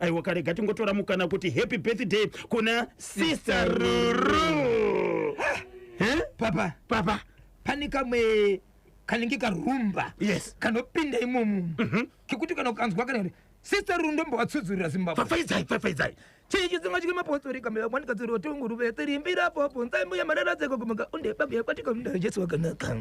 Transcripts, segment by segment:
Aiwa, karega tingotora mukana kuti happy birthday kuna Sister Ruru. Eh? Papa. Papa. Pane kamwe kanenge karumba kanopinda imomo kekuti kana ukanzwa kana kuti Sister Ruru, ndombovatsudzurira Zimbabwe. Pfapfaidzai, pfapfaidzai. Chichitsunga chikemapostori kamera mwanikadziri tunguruve tirimbira popo nzambo yamarara dzeko kumaka unde babu yakwatika munda Jesu wakanaka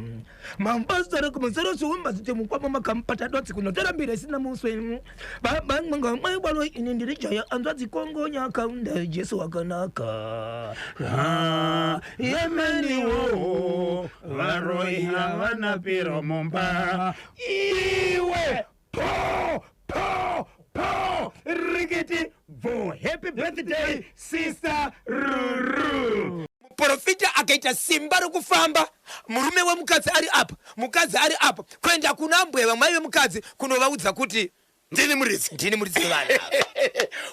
mambasara kumusoro zviumba zite mukwama makampata dotsi kunotora mbira isina muswe baba mwanga mwaibwalo ini ndiri jaya anzwa dzikongo nyakaunda Jesu wakanaka. Ah, yemeniwo varoi havana piro mumba iwe po po po rikiti bvo. Happy birthday, Sister Ruru. Muprofita akaita simba rokufamba, murume wemukadzi ari apa, mukadzi ari apa, kuenda kuna mbweva mai vemukadzi kunovaudza kuti ndini muridzi. Ndini muridzi wevanhu.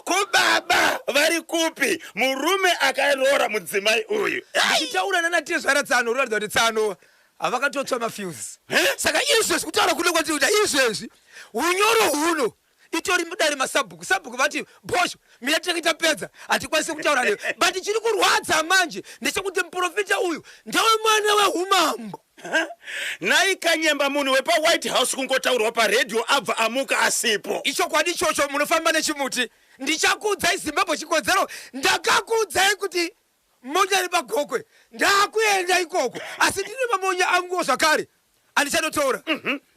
Kubaba vari kupi murume akaroora mudzimai uyu? Ndichitaura nanatezvara tsano, ruratidza kuti tsano havakatotsva mafuse. Saka izvezvi kutaura kuno kwatiri kuita izvezvi, unyoro huno itori mudare masabhuku. Sabhuku vati bhosho mira tinenge tapedza, hatikwanisi kutaura newe. But chiri kurwadza manje ndechekuti muprofita uyu ndewemwana weumambo. Nai Kanyemba, munhu wepaWhite House kungotaurwa paredhiyo abva amuka asipo. Ichokwadi ichocho, munofamba nechimuti. Ndichakuudzai Zimbabwe chikodzero, ndakakuudzai kuti monya repagokwe ndakuenda ikoko, asi ndine mamonya anguwo zvakare andichanotora.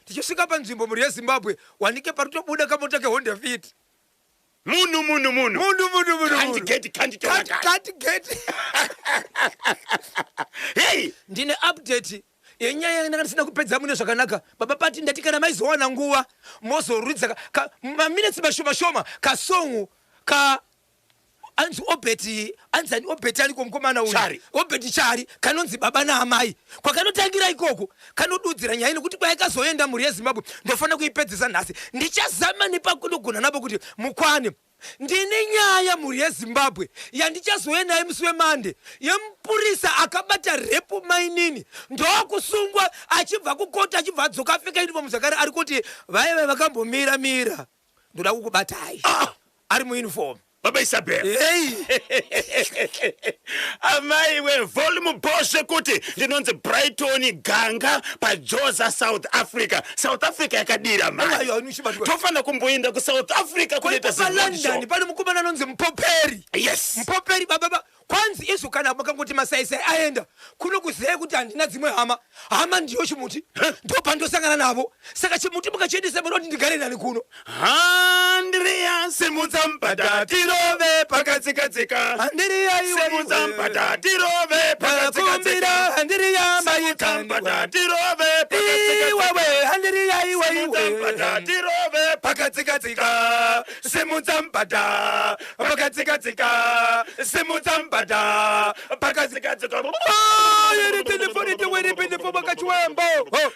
Tichisvika panzvimbo, mhuri yeZimbabwe, wanike paritobuda kamota keHonda Fit. Munhu, munhu, munhu. Munhu, munhu, munhu. Can't get, can't tora. Can't get. Hey. Ndine update yenyaya yandanga ndisina kupedza mune zvakanaka. Baba Pati, ndati kana maizowana nguva mozoridza maminitsi mashoma shoma kasongu ka anzi Obeti, anzi ani, Obeti ariko mukomana uyu. Chari. Obeti Chari, kanonzi Baba Naamai. Kwakanotangira ikoko kanodudzira nyaya nekuti kwayakazoenda, mhuri yeZimbabwe, ndofanira kuipedzisa nhasi. Ndichazama nepakunogona napo kuti mukwane. Ndine nyaya, mhuri yeZimbabwe, yandichazoendayo musi weMande, yemupurisa akabata rape mainini ndokusungwa, achibva kukota, achibva adzoka apfeka uniform zvakare, ari kuti vaive vakambomira mira, ndoda kukubatai. Ah! Ari muuniform. Baba Isabel. Hey. Amai wevolume bhosve kuti ndinonzi Brighton Ganga paJoza, South Africa. South Africa yakadira mari. Aiwa, unochibatwa. Tofanira kumboenda kuSouth Africa kunoita PaLondon pane mukomana anonzi Mupoperi. Mupoperi baba, kwanzi izvo kana makangoti masaisai aenda kuno, kuziyai kuti handina dzimwe hama, hama ndiyo chimuti, ndopandosangana navo. Saka chimuti mukachiendesa, munoti ndigare nani kuno? Handiriya, simudza mubhadha tirove pakatsikatsika. Handiriya iwe. Simudza mubhadha tirove kumbira. Pakatsikatsika. Handiriya. Simudza mubhadha tirove. Iwewe, handiriya iwe. Simudza iwe. mubhadha tirove pakatsikatsika. Simudza mubhadha pakatsikatsika. Simudza mubhadha pakatsikatsika. Yeri telefoni tiweri pinifo wakachiwembo.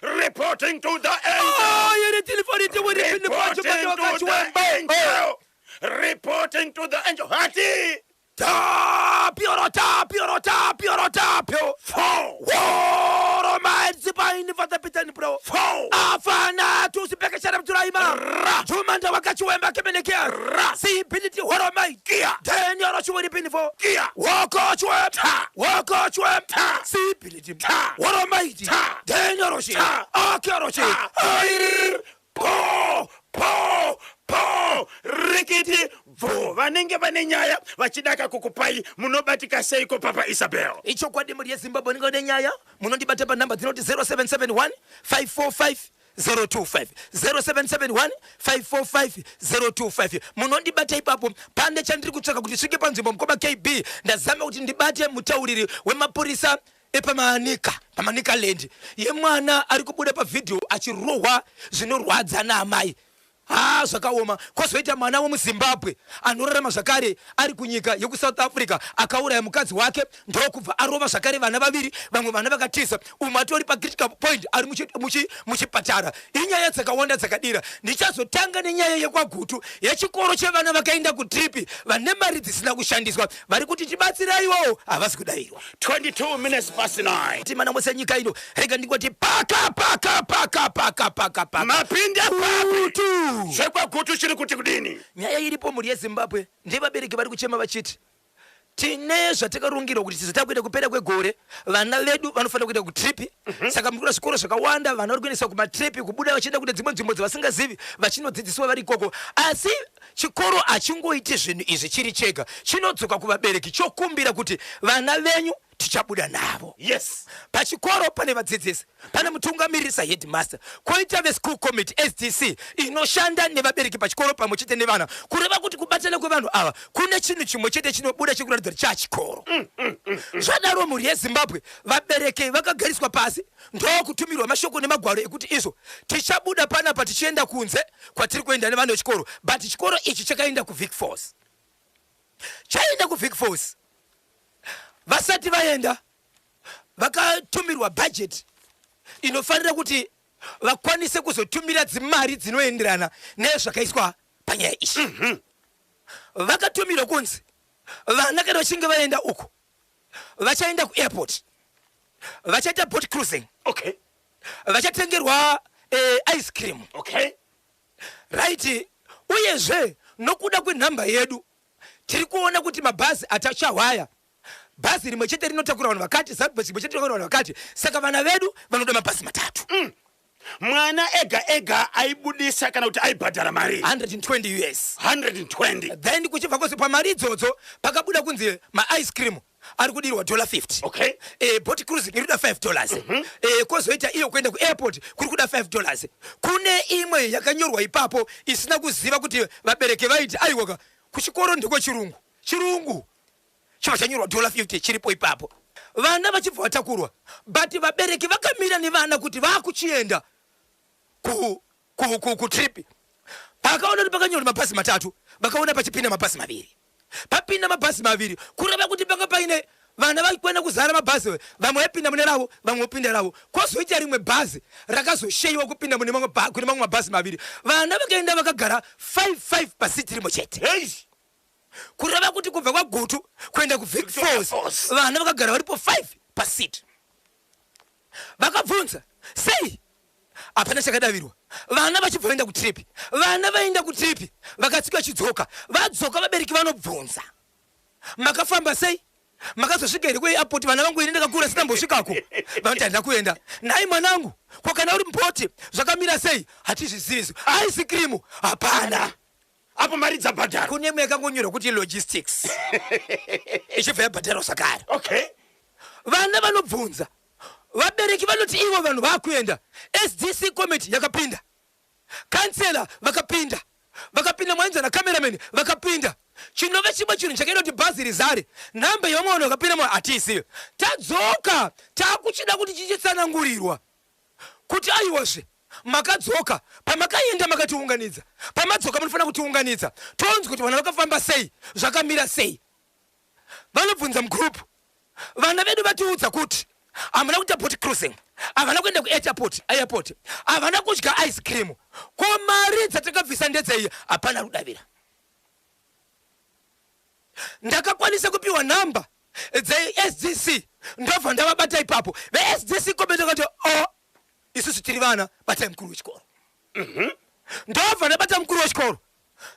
Reporting to the angel. Yeri telefoni tiweri pinifo. Reporting to the wakachiwembo. angel. Reporting to the angel. Hati. Tapio, tapio, tapio, tapio. Four. Woro madzipaini fatapitani pro. Four. Afana tusipekeshana mturaima. Ra. Jumanda wakachiwemba kemenekia. Ra. Sipiliti horo mai. Kia. Daniel chiweri pinifo. Kia. Woko chwem. Ta. Woko chwem. Ta. Sipiliti. Ta. Horo maiti. Ta. Daniel shi. Ta. Akero shi. Ta. Air. Po po po rikiti bvo. Vanenge vane nyaya vachidaka kukupai, munobatika seiko, Papa Isabel? Ichokwadi, mhuri yeZimbabwe, ndinge nenyaya, munondibata panhamba dzinoti 0771 545 025, 0771 545 025. Munondibata ipapo. Pane chandiri kutsvaka kuti svike panzvimbo, mukoma KB. Ndazama kuti ndibate mutauriri wemapurisa epamanika paManicaland yemwana ari kubuda pavhidhiyo achirohwa zvinorwadza naamai. Ha, zvakaoma. Kwozoita mwana wemuZimbabwe anorarama zvakare ari kunyika yekuSouth Africa, akauraya mukadzi wake ndokubva arova zvakare vana vaviri, vamwe vana vakatiza. Umwe atori pacritical point, ari muchipatara. Inyaya dzakawanda dzakadira. Ndichazotanga nenyaya yekwaGutu yechikoro chevana vakaenda kutrip, vane mari dzisina kushandiswa, vari kuti tibatsiraiwo, havasi kudayirwa. 22 minutes past 9. Timana mose nyika ino, rega ndingoti paka paka paka paka paka paka. Mapinda papi? Kutu. ZvekwaGutu chiri kuti kudini? Nyaya iripo, mhuri yeZimbabwe, ndevabereki vari kuchema vachiti tine zvatakarongirwa kuti tizo takuenda kupera kwegore, vana vedu vanofanira kuenda kutrip. Saka muri kuona zvikoro zvakawanda, vana vari kuendeswa kumatrip, kubuda vachienda kune dzimwe nzvimbo dzavasingazivi, vachinodzidziswa vari ikoko. Asi chikoro hachingoiti zvinhu izvi chiri chega, chinodzoka kuvabereki chokumbira kuti vana venyu tichabuda navo. Pachikoro pane vadzidzisi, pane mutungamiriri saheadmaster, koita veschool committee, SDC, inoshanda nevabereki pachikoro pamwe chete nevana. Kureva kuti kubatana kwevanhu ava kune chinhu chimwe chete chinobuda chekuratidza kuti chachikoro. Zvadaro, mhuri yeZimbabwe, vabereki vakagariswa pasi ndokutumirwa mashoko nemagwaro ekuti izvo tichabuda panapa tichienda kunze kwatiri kuenda nevana vechikoro. But chikoro ichi chakaenda kuVic Falls. Chaenda kuVic Falls, vasati vaenda vakatumirwa bhajeti inofanira kuti vakwanise kuzotumira dzimari dzinoenderana nezvakaiswa panyaya iyi. Vakatumirwa kunzi vana kana vachinge vaenda uku, vachaenda kuairport, vachaita boat cruising, vachatengerwa ice cream. Right, uyezve nokuda kwenhamba yedu tiri kuona kuti mabhazi atachahwaya, bhazi rimwe chete rinotakura vanhu vakati, bhazi rimwe chete rinotakura vanhu vakati, saka vana vedu vanoda mabhazi matatu. Mwana ega ega aibudisa kana kuti aibhadhara mari 120 US. 120. Then kuchibva kwose pamari idzodzo pakabuda kunzi maice cream ari kudirwa dollar 50. Boat cruising iri kuda $5. Kwozoita iyo kuenda kuairport kuri kuda $5. Kune imwe yakanyorwa ipapo isina kuziva kuti vabereki vaiti aiwaka, kuchikoro ndekwechirungu, chirungu chibva chanyorwa dollar 50 chiripo ipapo. Vana vachibva vatakurwa, but vabereki vakamira nevana kuti vakuchienda kutrip. Pakaona kuti pakanyorwa mabhazi matatu, vakaona pachipinda mabhazi maviri. Papinda mabhazi maviri, kureva kuti panga paine vana vaikwana kuzara mabhazi. Vamwe vaipinda mune ravo, vamwe vopinda ravo. Kwozoita rimwe bhazi rakazosheyiwa kupinda mune mamwe kune mamwe mabhazi maviri. Vana vakaenda vakagara 55 pasiti rimwe chete. Kureva kuti kubva kwaGutu kuenda kuVic Victoria Falls, Falls. vana vakagara varipo 5 pasiti. Vakabvunza sei, hapana chakadavirwa. Vana vachibva vaenda kutrip. Vana vaenda kutrip, vakatsika vachidzoka. Vadzoka, vabereki vanobvunza, "Makafamba sei? Makazosvika here kuairport? Vana vangu, ini ndakakura sinambosvikako." Vanoti, "Handina kuenda." "Nhai mwanangu, ko kana uri mubhoti zvakamira sei?" "Hatizvizivi." Ice cream hapana. Apo mari dzabhadharwa. Kune imwe yakangonyorwa kuti logistics, ichibva yabhadharwa zvakare. Vana vanobvunza, vabereki vanoti ivo vanhu vakuenda. SDC committee yakapinda, kansela vakapinda, vakapinda mwainzwa nacameraman vakapinda. Chinove chimwe chinhu chakaita kuti bhazi rizare, nhamba yevamwe vanhu vakapinda mo hatiizive. Tadzoka taakuchida kuti chichitsanangurirwa kuti aiwazve makadzoka, pamakaenda makatiunganidza, pamadzoka munofanira kutiunganidza tonzwa kuti vana vakafamba sei, zvakamira sei. Vanobvunza mugroup, vana vedu vatiudza kuti hamuna kuita boat cruising, havana kuenda kuairport, airport havana kudya ice cream. Ko mari dzatakabvisa ndedzei? Hapana ari kudavira. Ndakakwanisa kupiwa nhamba dzeSDC, ndobva ndavabata ipapo veSDC committee. Vakati, "O, isusu tiri vana, batai mukuru wechikoro." Ndobva ndabata mukuru wechikoro.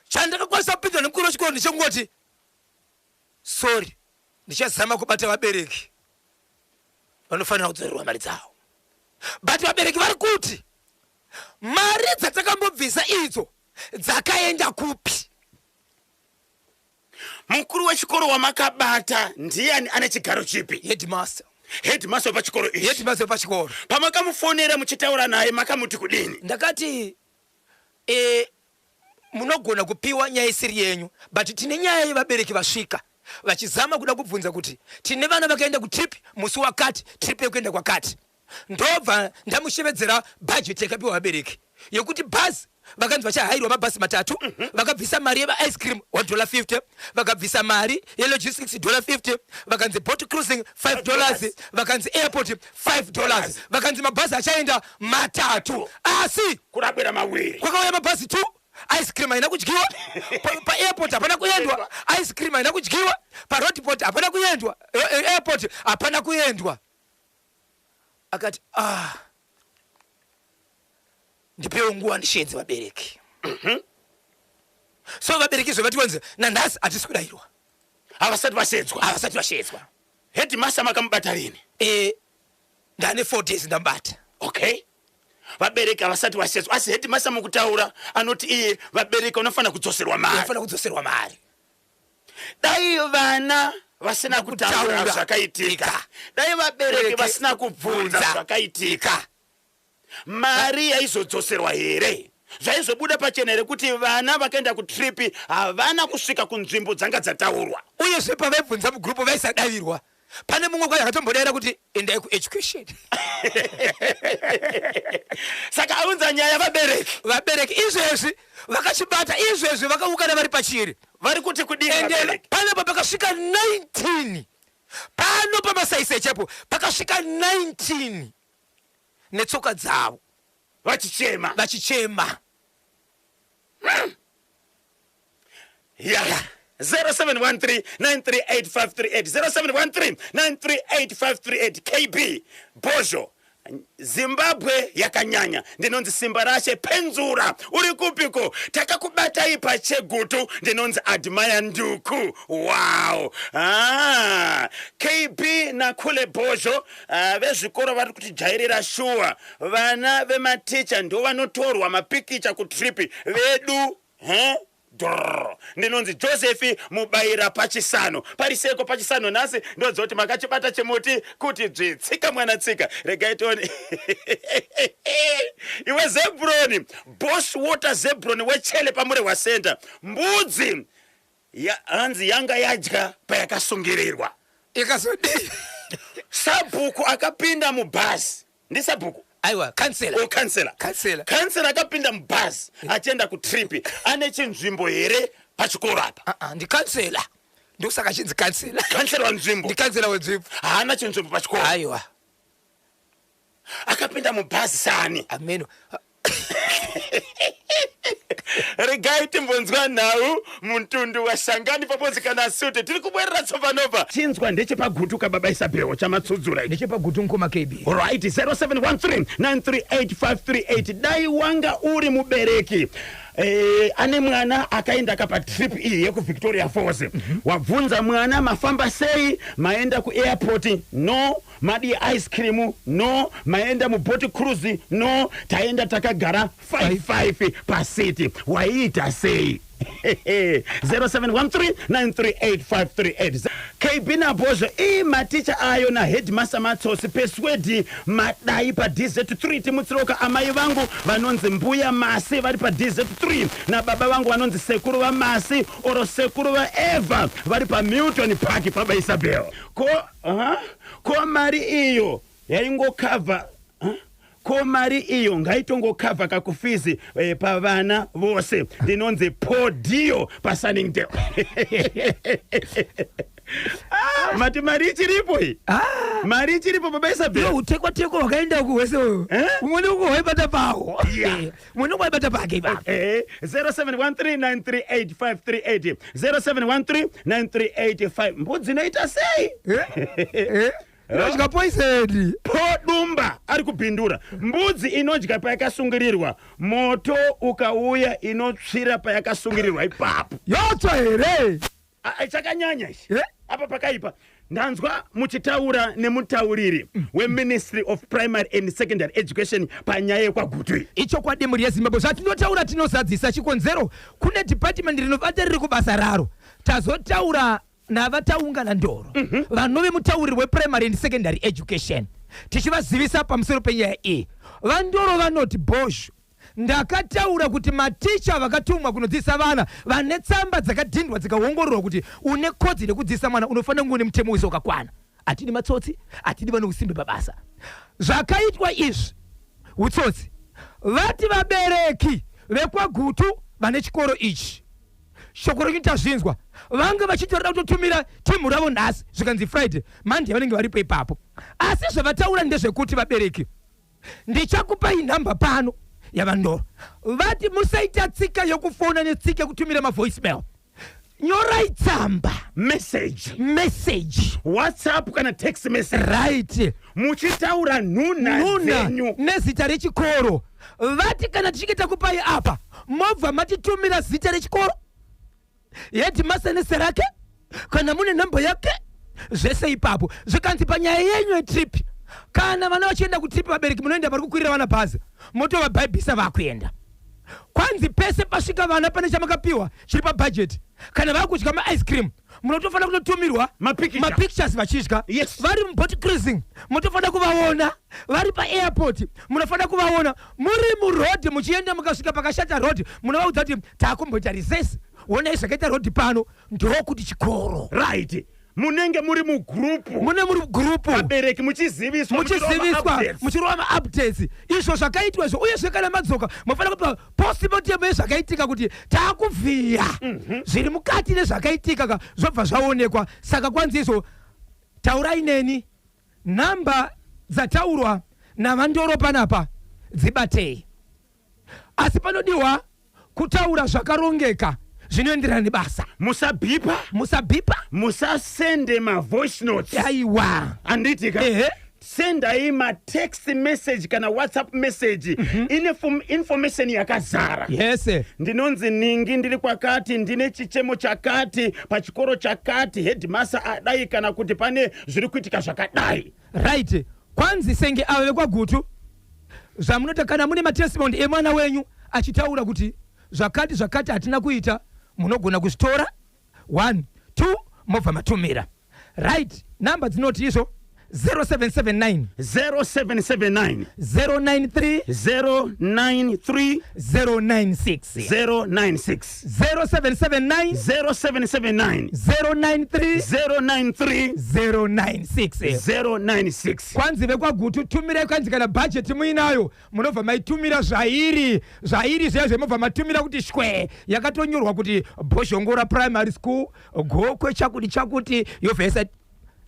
Chandakakwanisa kupindura nemukuru wechikoro ndechekungoti, "Sorry, ndichazama kubata vabereki vanofanira kudzorerwa mari dzavo." But vabereki vari kuti mari dzatakambobvisa idzo dzakaenda kupi? Mukuru wechikoro wamakabata ndiani? Ane chigaro chipi? Headmaster. Headmaster wepachikoro ichi? Headmaster wepachikoro. Pamakamufonera muchitaura naye, makamuti kudini? Ndakati, munogona kupiwa nyaya isiri yenyu, but tine nyaya yevabereki vasvika vachizama kuda kubvunza kuti tine vana vakaenda kutrip musi wakati, trip yekuenda kwakati. Ndobva ndamushevedzera bhajeti yakapiwa vabereki yekuti bhazi vakanzi vachahairwa mabhasi matatu. Vakabvisa mari yemaice cream $1 50, vakabvisa mari yelogistics dollar 50, vakanzi boat cruising $5, vakanzi airport $5, vakanzi mabhazi achaenda matatu, asi kurabwera mawiri. Kwakauya mabhazi 2. Ice cream haina kudyiwa. Paairport hapana kuendwa, ice cream haina kudyiwa. Paroadport hapana kuendwa, airport hapana kuendwa. Akati, "Ah, ndipewo nguva ndishevedze vabereki." So vabereki zvevatiwanzi nanhasi hatisi kudayirwa. Havasati vashedzwa. Havasati vashedzwa. Headmaster makamubata rini? Ndane 4 days ndamubata. Okay, vabereki havasati vashedzwa, asi headmaster mukutaura anoti iye vabereki vanofanira kudzoserwa mari. Vanofanira kudzoserwa mari. Dai vana vasina kutaura Kutaura. zvakaitika, dai vabereki Bereki vasina kubvunza bvunza. zvakaitika, mari yaizodzoserwa here? Zvaizobuda pachena here kuti vana vakaenda kutripi havana kusvika kunzvimbo dzanga dzataurwa? Uyezve pavaibvunza mugurupu vaisadavirwa. Pane mumwe kwayo akatombodayira kuti endai kueducation. Saka aunza nyaya vabereki. Vabereki izvezvi vakachibata, izvezvi vakaungana vari pachiri. Vari kuti kudini Ende vabereki? panapo pakasvika 19, pano pamasaisai chaipo pakasvika 19 netsoka dzavo. Vachichema. Vachichema. Ya, 0713 938538, 0713 938538. KB Bozho, Zimbabwe yakanyanya. Ndinonzi Simba Rashe Penzura. Uri kupiko? Takakubatai paChegutu. Ndinonzi Admire Nduku. Wow. Ah, KB naKule Bozho, vezvikoro vari kutijairira shuwa. Vana vematicha ndo vanotorwa mapikicha kutripi vedu, he? Drrr. Ndinonzi Joseph Mubayira Pachisano. Pariseko Pachisano nhasi? Ndodzoti makachibata chimuti kuti dzvitsika mwana tsika. Regai tione iwe Zebroni Boss Water, Zebroni wechele paMurehwa Center. Mbudzi hanzi yanga yadya payakasungirirwa. Ikazodii? Sabhuku akapinda mubhazi, ndisabhuku? Aiwa, kansela. O, kansela. Kansela. Kansela akapinda mubhazi achienda kutripi ane chinzvimbo here pachikoro apa? Ah, ah, ndikansela, ndokusaka chinzi kansela. Kansela wanzvimbo. Ndikansela wenzvimbo. Haana chinzvimbo pachikoro. Aiwa. Akapinda mubhazi sani? Ameno. Regai timbonzwa nhau mutundu washangani papodzi kana sute. Tiri kubwerera tsopanobva. Chinzwa ndechepaGutu kababa Isabel chamatsudzura ichi. NdechepaGutu, mukoma KB. Right, 0713 938538. Dai wanga uri mubereki ane mwana akaenda kapa trip iyi yekuVictoria Falls, wabvunza mwana, mafamba sei? Maenda kuairport? No. Madi ice cream? No. Maenda muboat cruise? No, taenda takagara 55 pasiti. Waiita sei? 0713938538. KB naBhozho, ii, maticha ayo naheadmaster matsotsi. Peswedi madai paDZ3. Timutsiroka amai vangu vanonzi Mbuya Masi vari paDZ3, nababa vangu vanonzi Sekuru vaMasi oro Sekuru vaEva vari paMilton Park. Baba Isabel, ko, ko mari iyo yaingokavha, huh? Ko mari iyo ngaitongokavha kakufizi pavana vose. Ndinonzi Podio paSunningdale. Ah, mati mari ichiripo iyi? Mari ichiripo, baba Isabel? Iwo utekwa tekwa wakaenda uku wese uyu. Eh? Umwe neuku waibata pawo. Umwe neuku waibata pake ipapo. 0713938538, 07139385. Mbudzi inoita sei? Inodya poison. Podumba ari kupindura. Mbudzi inodya payakasungirirwa. Moto ukauya inotsvira payakasungirirwa ipapo. Yotsva here? Ah, ah, chakanyanya ichi. Eh? Apa pakaipa. Ndanzwa muchitaura nemutauriri weMinistry of Primary and Secondary Education panyaya yekwaGutu iyi. Ichokwadi, mhuri yeZimbabwe, zvatinotaura tinozadzisa. Chikonzero kune dhipatimendi rinobata riri kubasa raro. Tazotaura navaTaungana Ndoro, vanove mutauriri weprimary and secondary education, tichivazivisa pamusoro penyaya iyi. VaNdoro vanoti, "Bhozho, ndakataura kuti maticha vakatumwa kunodzidzisa vana vane tsamba dzakadhindwa dzikaongororwa kuti une kodzero yekudzidzisa mwana, unofanira kunge une mutemo wese wakakwana. Hatidi matsotsi, hatidi vane usimbe pabasa. Zvakaitwa izvi utsotsi." Vati vabereki vekwaGutu vane chikoro ichi, shoko renyu tazvinzwa. Vanga vachitorida kutotumira timu ravo nhasi, zvikanzi Friday, Monday vanenge varipo ipapo. Asi zvavataura ndezvekuti vabereki, ndichakupai nhamba pano yaVaNdoro. Vati musaita tsika yokufona netsika yekutumira mavoicemail, nyorai tsamba. Message. Message. WhatsApp kana text message. Muchitaura nhuna Nuna dzenyu. Nezita rechikoro. Vati kana tichinge takupai apa, mobva matitumira zita rechikoro, headmaster nezita rake, kana mune nhamba yake, zvese ipapo. Zvikanzi panyaya yenyu yetrip, kana vana vachienda kutrip, vabereki munoenda vari kukwirira vana bhazi, motovabhaibhisa vakuenda. Kwanzi pese pasvika vana pane chamakapiwa chiri pabhajeti, kana vakudya maice cream, munotofanira kutotumirwa Mapikicha. mapictures vachidya. Vari muboat cruising, munotofanira kuvaona. Vari paairport, munofanira kuvaona. Muri muroad muchienda, mukasvika pakashata road, munovaudza kuti taakumboita recess, onai zvakaita road pano, ndokuti chikoro. Right, munenge muri mugroup. Mune muri mugroup. Vabereki muchiziviswa. Muchiziviswa, muchirova maupdates izvo zvakaitwa izvo. Uyezve kana madzoka, munofanira kupa postmortem yezvakaitika, kuti taakuvhiya zviri mukati nezvakaitika ka, zvobva zvaonekwa. Saka kwanzi izvo, taurai neni, nhamba dzataurwa naVaNdoro panapa dzibatei, asi panodiwa kutaura zvakarongeka zvinoenderana nebasa. Musabhipa. Musabhipa. Musasende mavoice notes. Aiwa. Handiti ka? Ehe. Sendai matext message kana WhatsApp message ine information yakazara. Ndinonzi ningi, ndiri kwakati, ndine chichemo chakati pachikoro chakati, headmaster adai, kana kuti pane zviri kuitika zvakadai. Right, kwanzi senge ava vekwaGutu, zvamunoita, kana mune matestimony emwana wenyu achitaura kuti zvakati zvakati hatina kuita, munogona kuzvitora 1 2, mobva matumira. Right, namba dzinoti izvo 0779 0779 093 093 096. 096. 0779 0779 093 093 096. 096. Kwanzi vekwaGutu, tumirai. Kwanzi kana bhajeti muinayo, munobva maitumira zvairi zvairi zviya, zvemobva matumira kuti shwe, yakatonyorwa kuti Bhozhongora Primary School, Gokwe, chakuti chakuti, yobva yaisa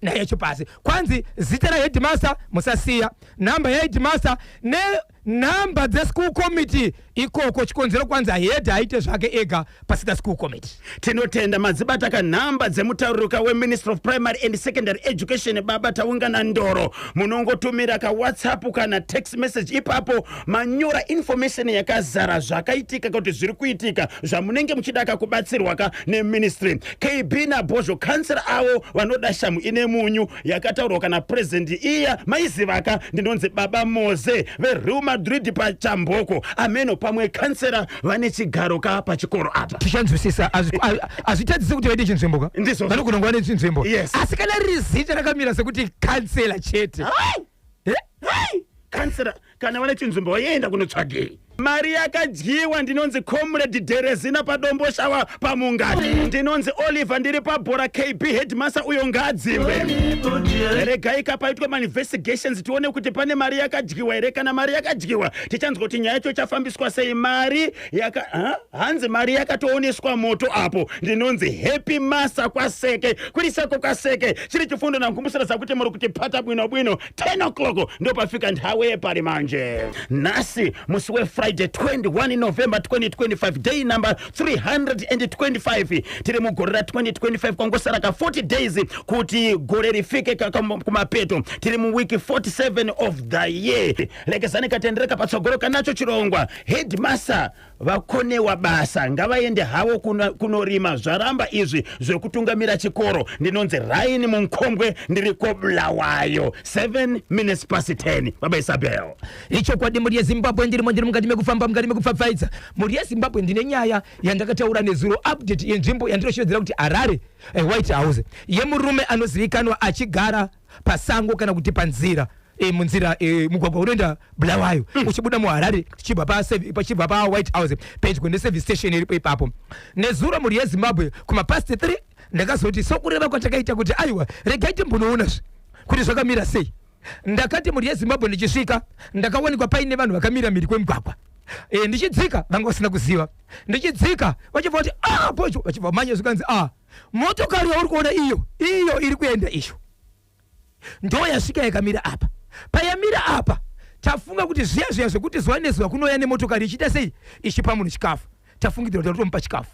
nayacho pasi. Kwanzi zita raheadmaster musasiya, nhamba yaheadmaster nenhamba dzeschool committee ikoko. Chikonzero, kwanzi head aite zvake ega pasina school committee. Tinotenda madzibata kanhamba dzemutaurika weMinistry of Primary and Secondary Education, Baba Taungana Ndoro. Munongotumira kaWhatsApp kana text message ipapo, manyora information yakazara, zvakaitika kuti zviri kuitika, zvamunenge muchida kakubatsirwa ka neministry. KB naBhozho, kansela avo vanoda shamu ine munyu yakataurwa kana president iya, maizivaka. Ndinonzi Baba Moze veReal Madrid paChamboko. Ameno pamwe kansela vane chigaro ka pachikoro apa. Tichanzwisisa. Hazvitadzisi kuti vaite chinzvimbo ka. Ndizvozvo. Vanogona kuva nechinzvimbo. Asi kana riri zita rakamira sekuti kansela chete. Hai! Eh? Hai! Kansela kana vane chinzvimbo, vaenda kunotsvagei mari yakadyiwa? Ndinonzi Comrade Derezina paDomboshawa pamungati. Ndinonzi Oliver, ndiri pabhora. KB, headmaster uyo ngaadzingwe. Regai kapaitwe mainvestigations, tione kuti pane mari yakadyiwa here. Kana mari yakadyiwa, tichanzwa kuti nyaya yacho ichafambiswa sei. Mari yaka ha? Hanzi mari yakatooneswa moto apo. Ndinonzi Happy Masa kwaSeke, kurisako kwaSeke, chiri chifundo nankumbusira kuti muri kuti pata bwino bwino. 10 o'clock ndopafika nthawi yepali manje. Nhasi musi weFriday, 21 November 2025, day number 325 tiri mugore ra2025. Kwangosara ka 40 days kuti gore rifike kumapeto. Tiri muweek 47 of the year. Lekezani katendereka patsogolo kanacho chirongwa. Headmaster vakonewa basa, ngavaende havo kunorima, zvaramba izvi zvekutungamira chikoro. Ndinonzi Raini Munkombwe, ndiri koBulawayo. 7 minutes past 10, Baba Isabel. Ichokwadi, mhuri yeZimbabwe, ndirimo, ndiri mukati mekufamba, mukati mekupfapfaidza. Mhuri yeZimbabwe, ndine nyaya yandakataura nezuro, update yenzvimbo yandinoshevedzera kuti Harare White House, yemurume anozivikanwa achigara pasango kana kuti panzira, munzira, mugwagwa unoenda Bulawayo uchibuda muHarare, tichibva pachibva paWhite House, pedyo neservice station iripo ipapo. Nezuro, mhuri yeZimbabwe, kumapast 3 ndakazoti, sokureva kwatakaita kuti aiwa, regai timbonoonazve kuti zvakamira sei. Ndakati, mhuri yeZimbabwe, ndichisvika ndakawanikwa paine vanhu vakamira mhiri kwemugwagwa. Ndichidzika vanga vasina kuziva, ndichidzika vachibva kuti, "Ah, Bhozho," vachibva manya. Zvikanzi, "Ah, motokari yauri kuona iyo, iyo iri kuenda iyo, ndo yasvika yakamira apa. Payamira apa, tafunga kuti zviya zviya zvekuti zuva nezuva kunouya nemotokari ichiita sei, ichipa munhu chikafu, tafungidzira kuti tomupa chikafu.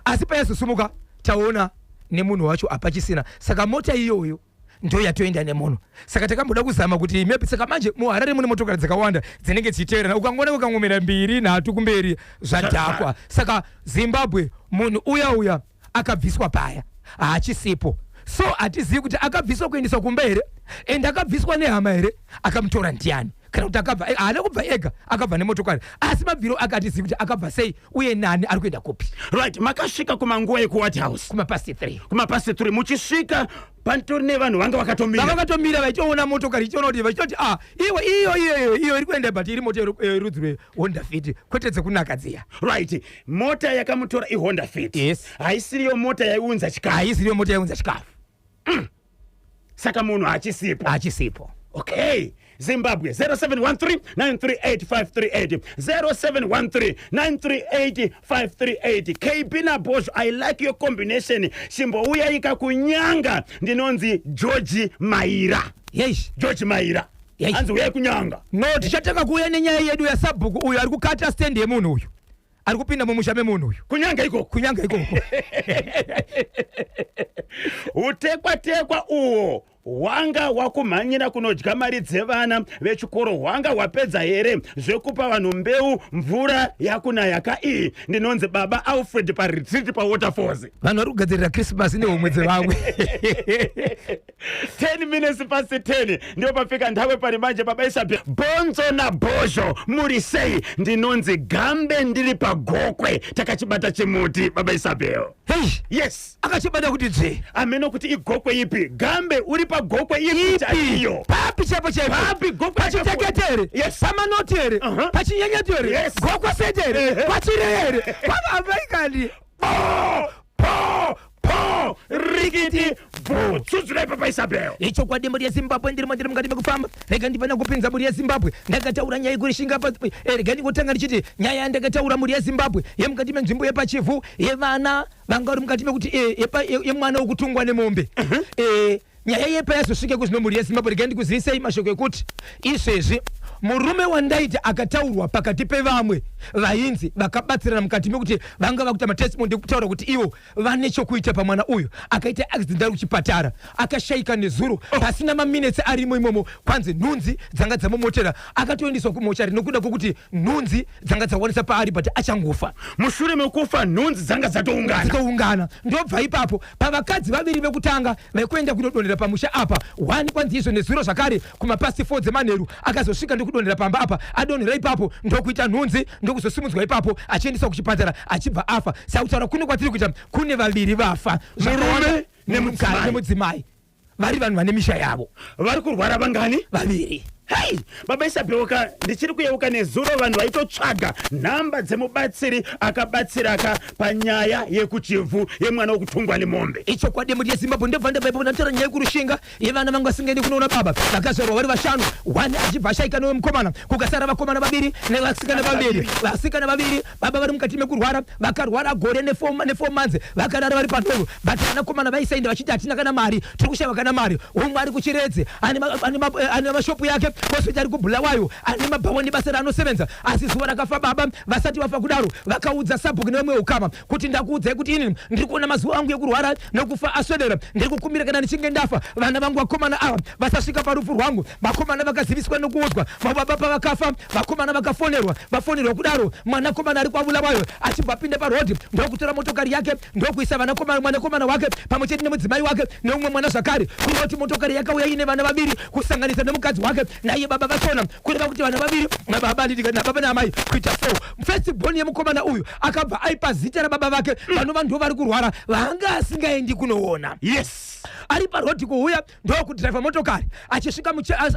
Asi payazosumuka taona nemunhu wacho hapachisina. Saka mota iyoyo Ndo yatoenda nemunhu. Saka takamboda kuzama kuti maybe, saka manje muHarare mune motokari dzakawanda dzinenge dzichiteverana. Ukangoona ukangomera mbiri, nhatu kumberi, zvadhakwa. Saka Zimbabwe, munhu uya uya akabviswa paya haachisipo. So hatizivi kuti akabviswa kuendeswa kumba here, and akabviswa nehama here, akamutora ndiani, kana kuti akabva, haana kubva ega, akabva nemotokari, asi mabviro ake hatizivi kuti akabva sei uye nani, ari kuenda kupi. Right, makasvika kumanguva yekuWhite House? Kumapast 3. Kumapast 3 muchisvika, panitori nevanhu vanga vakatomira? Vakatomira vachitoona motokari, ichiona kuti, vachitoti, "Ah, iwe, iyo iyo iyo iri kuenda," but iri mota yerudzi rweHonda Fit, kwete dzekunaka dziya. Right, mota yakamutora iHonda Fit? Yes. Haisiriyo mota yaiunza chikafu? Haisiriyo mota yaiunza chikafu. Saka munhu hachisipo? Hachisipo. Okay, Zimbabwe, 0713 938 538, 0713 938 538. "KB naBhozho, I like your combination. Chimbouyai kuNyanga. Ndinonzi Georgi Maira." Yes. George Maira. Yes. Hanzi uyai kuNyanga. No, tichatanga kuuya nenyaya yedu yasabhuku uyu ari kukata stendi yemunhu, uyu ari kupinda mumusha memunhu uyu. Kunyanga ikoko? Kunyanga ikoko. Utekwa tekwa uwo hwanga hwakumhanyira kunodya mari dzevana vechikoro hwanga hwapedza here zvekupa vanhu mbeu mvura yakunaya kai? Ndinonzi Baba Alfred paRetreat paWaterfalls. Vanhu vari kugadzirira Christmas nehomwe dzevamwe. 10 minutes past 10 ndipo pafika nthawi pali manje. Baba Isabe, Bonzo naBhozho, muri sei? Ndinonzi Gambe, ndiri paGokwe. Takachibata chimuti, Baba Isabel. Hei. Yes. Akachibata kuti dzve. Ameno kuti iGokwe ipi. Gambe, uri paGokwe ipi chaiyo? Papi chaipo chaipo? Papi Gokwe? Pachiteketere? Yes. Pamanoti here? Pachinyenyeto here? Yes. Gokwe Center here? Ehe. Pachire here? Kwavabaikani? Po po po, rikiti bvu, tsudzurai, Papa Isabel. Ichokwadi, mhuri yeZimbabwe, ndirimo, ndiri mukati mekufamba. Rega ndifana kupinza mhuri yeZimbabwe. Ndakataura nyaya yekuRishinga pa rega ndingotanga ndichiti nyaya yandakataura, mhuri yeZimbabwe, yemukati menzvimbo yepaChivhu, yevana vanga vari mukati mekuti yemwana wekutungwa nemombe. Nyaya yepa yazosvike kuzvino, mhuri yeZimbabwe, rega ndikuzivisei mashoko ekuti izvezvi murume wandaiti akataurwa pakati pevamwe vainzi vakabatsirana mukati mekuti vanga vakuita matestimony ekutaura kuti ivo vane chokuita pamwana uyu akaita accident ari kuchipatara, akashayika nezuro pasina maminetsi arimo imomo. Kwanzi nhunzi dzanga dzamumotera, akatoendeswa kumochari nokuda kwokuti nhunzi dzanga dzawanisa paari, but achangofa. Mushure mekufa nhunzi dzanga dzatoungana? Dzitoungana. Ndobva ipapo pavakadzi vaviri vekutanga vekuenda kunodonhera pamusha apa, one kwanzi izvo nezuro zvakare kumapast 4 dzemanheru akazosvika ndokudonhera pamba apa. Adonhera ipapo ndokuita nhunzi, ndokuzosimudzwa ipapo achiendeswa kuchipatara, achibva afa. Saka kutaura kuno kwatiri kuita, kune vaviri vafa. Murume nemudzimai. Nemudzimai, vari vanhu vane misha yavo. Vari kurwara vangani? Vaviri. Hei, Baba Isabeuka, ndichiri kuyeuka nezuro vanhu vaitotsvaga nhamba dzemubatsiri akabatsiraka panyaya yekuChivhu yemwana wekutungwa nemombe. Ichokwadi, mhuri yeZimbabwe. Ndobva ndabva ipapo ndataura nyaya yekuRushinga yevana vanga vasingaendi kunoona baba, vakazvarwa vari vashanu, one achibva ashaika newemukomana, kukasara vakomana vaviri nevasikana vaviri. Vasikana vaviri, baba vari mukati mekurwara, vakarwara gore ne4 months, vakarara vari pandovo, but vanakomana vaisaenda vachiti hatina kana mari, tiri kushaiwa kana mari. Umwe ari kuChiredzi, ane mashopu yake, kwozoita ari kuBhulawayo, ane mabhawa nebasa raanosevenza. Asi zuva rakafa baba, vasati vafa kudaro, vakaudza sabhuku nevamwe ukama kuti, "Ndakuudzai kuti ini ndiri kuona mazuva angu ekurwara nekufa aswedera. Ndiri kukumbira kana ndichinge ndafa, vana vangu vakomana ava vasasvika parufu rwangu." Vakomana vakaziviswa nekuudzwa. Mababa pavakafa, vakomana vakafonerwa. Vafonerwa kudaro, mwanakomana ari kwaBulawayo achibva apinda parodhi, ndokutora motokari yake, ndokuisa vanakomana, mwanakomana wake pamwe chete nemudzimai wake neumwe mwana zvakare. Kureva kuti motokari yakauya ine vana vaviri kusanganisa nemukadzi wake naiye baba vachona. Kureva kuti vana vaviri nababa, nababa naamai, kuita four. First born yemukomana uyu akabva aipa zita rababa vake, vanova ndo vari kurwara, vanga asingaendi kunoona. Ari parodhi kuuya, ndokudhiraivha motokari, achisvika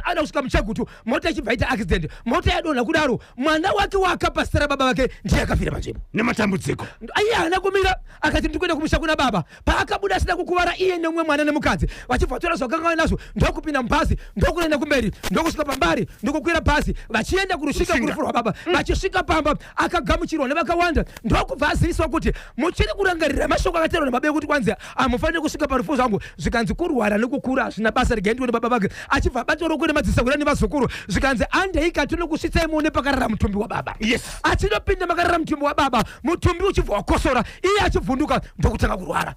ada kusvika muChegutu, mota ichibva ita accident. Mota yadonha kudaro, mwana wake waakapa zita rababa vake ndiye akafira panzvimbo. Nematambudziko. Iye haana kumira, akati, "Ndiri kuenda kumusha kuna baba." Paakabuda asina kukuvara, iye nemumwe mwana nemukadzi, vachibva vatora zvakanga vanazvo, ndokupinda mubhazi, ndokuenda kumberi, ndokusvika pambari, ndokukwira bhazi, vachienda kuRushinga. Rushinga. Kurufu rwababa. Vachisvika pamba, akagamuchirwa nevakawanda, ndokubva aziviswa kuti, "Muchiri kurangarira mashoko akataurwa nababa ekuti kwanzi hamufaniri kusvika parufu zvangu?" Zvikanzi, "Kurwara nekukura hazvina basa, regai ndione baba vake." Achibva abatwa ruoko nemadzisahwira nevazukuru, zvikanzi, "Andei katinokusvitsai muone pakarara mutumbi wababa." Achinopinda makarara mutumbi wababa, mutumbi uchibva wakosora, iye achivhunduka, ndokutanga kurwara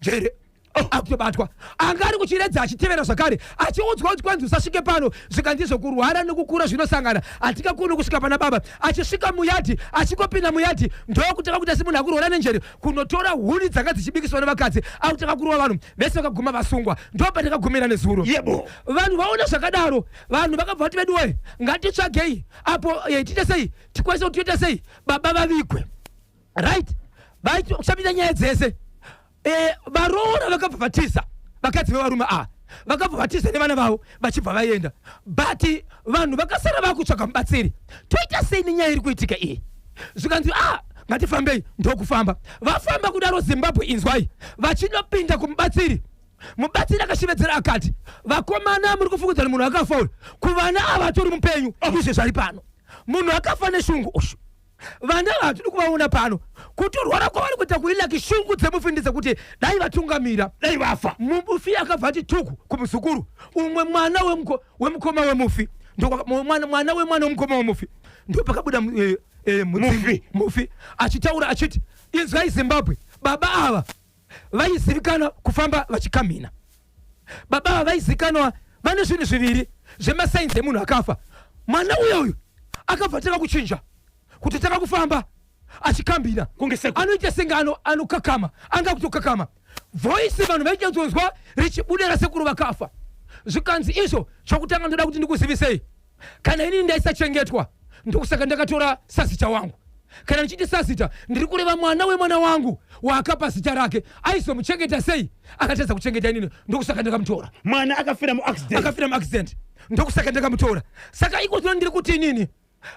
njere. Oh. Akutobatwa anga ari kuchiredza achitevera zvakare achiudzwa kuti kwanzi usasvike pano, zvikanzi kurwara nekukura zvinosangana, hatingakoni kusvika pana baba. Achisvika muyadhi, achingopinda muyadhi ndokutanga kuita semunhu akurwara nenjere, kunotora huni dzanga dzichibikiswa nevakadzi, akutanga kurova vanhu vese, vakaguma vasungwa. Ndopatakagumira nezuro. Yebo. Vanhu vaona zvakadaro, vanhu vakabva vati, veduwe, ngatitsvagei apo tiite sei, tikwanise kuti toita sei baba vavigwe, right? Vakusapinda nyaya dzese. Varoora vakabva vatiza, vakadzi vevarume ava vakabva vatiza nevana vavo vachibva vaenda, but vanhu vakasara vakutsvaga mubatsiri. Toita sei nenyaya iri kuitika iyi? Zvikanzi, a ngatifambei. Ndokufamba vafamba kudaro. Zimbabwe, inzwai, vachinopinda kumubatsiri, mubatsiri akashevedzera akati, vakomana, muri kufungidzana munhu akafa uyu, kuvana ava atori mupenyu. Izvi zvari pano, munhu akafa neshungu ushu. Vana ava hatidi kuvaona pano. Kutorwara kwavari kuita kuilaki shungu dzemufi ndedzekuti dai vatungamira, dai vafa. Mufi akabva ati tuku kumuzukuru, umwe mwana wemukoma wemufi. Mwana wemwana wemukoma wemufi. Ndo pakabuda mudzimu. Mufi. Mufi achitaura achiti, inzwai Zimbabwe, baba ava vaizivikanwa kufamba vachikamhina. Baba ava vaizikanwa vane zvinhu zviviri zvemasainzi emunhu akafa. Mwana uyo uyu akabva tanga kuchinja kuti tanga kufamba achikambira. Kunge sekuru. Anoita senge anokakama, anga kutokakama voice, vanhu vaichanzonzwa richibuda rasekuru vakafa. Zvikanzi izvo, chokutanga ndoda kuti ndikuzivisei, kana inini ndaisachengetwa, ndokusaka ndakatora sazita wangu. Kana ndichiti sazita, ndiri kureva mwana wemwana wangu waakapa zita rake. Aizomuchengeta sei akatadza kuchengeta inini? Ndokusaka ndakamutora. Mwana akafira muaccident. Akafira muaccident, ndokusaka ndakamutora. Saka iko zvino ndiri kuti inini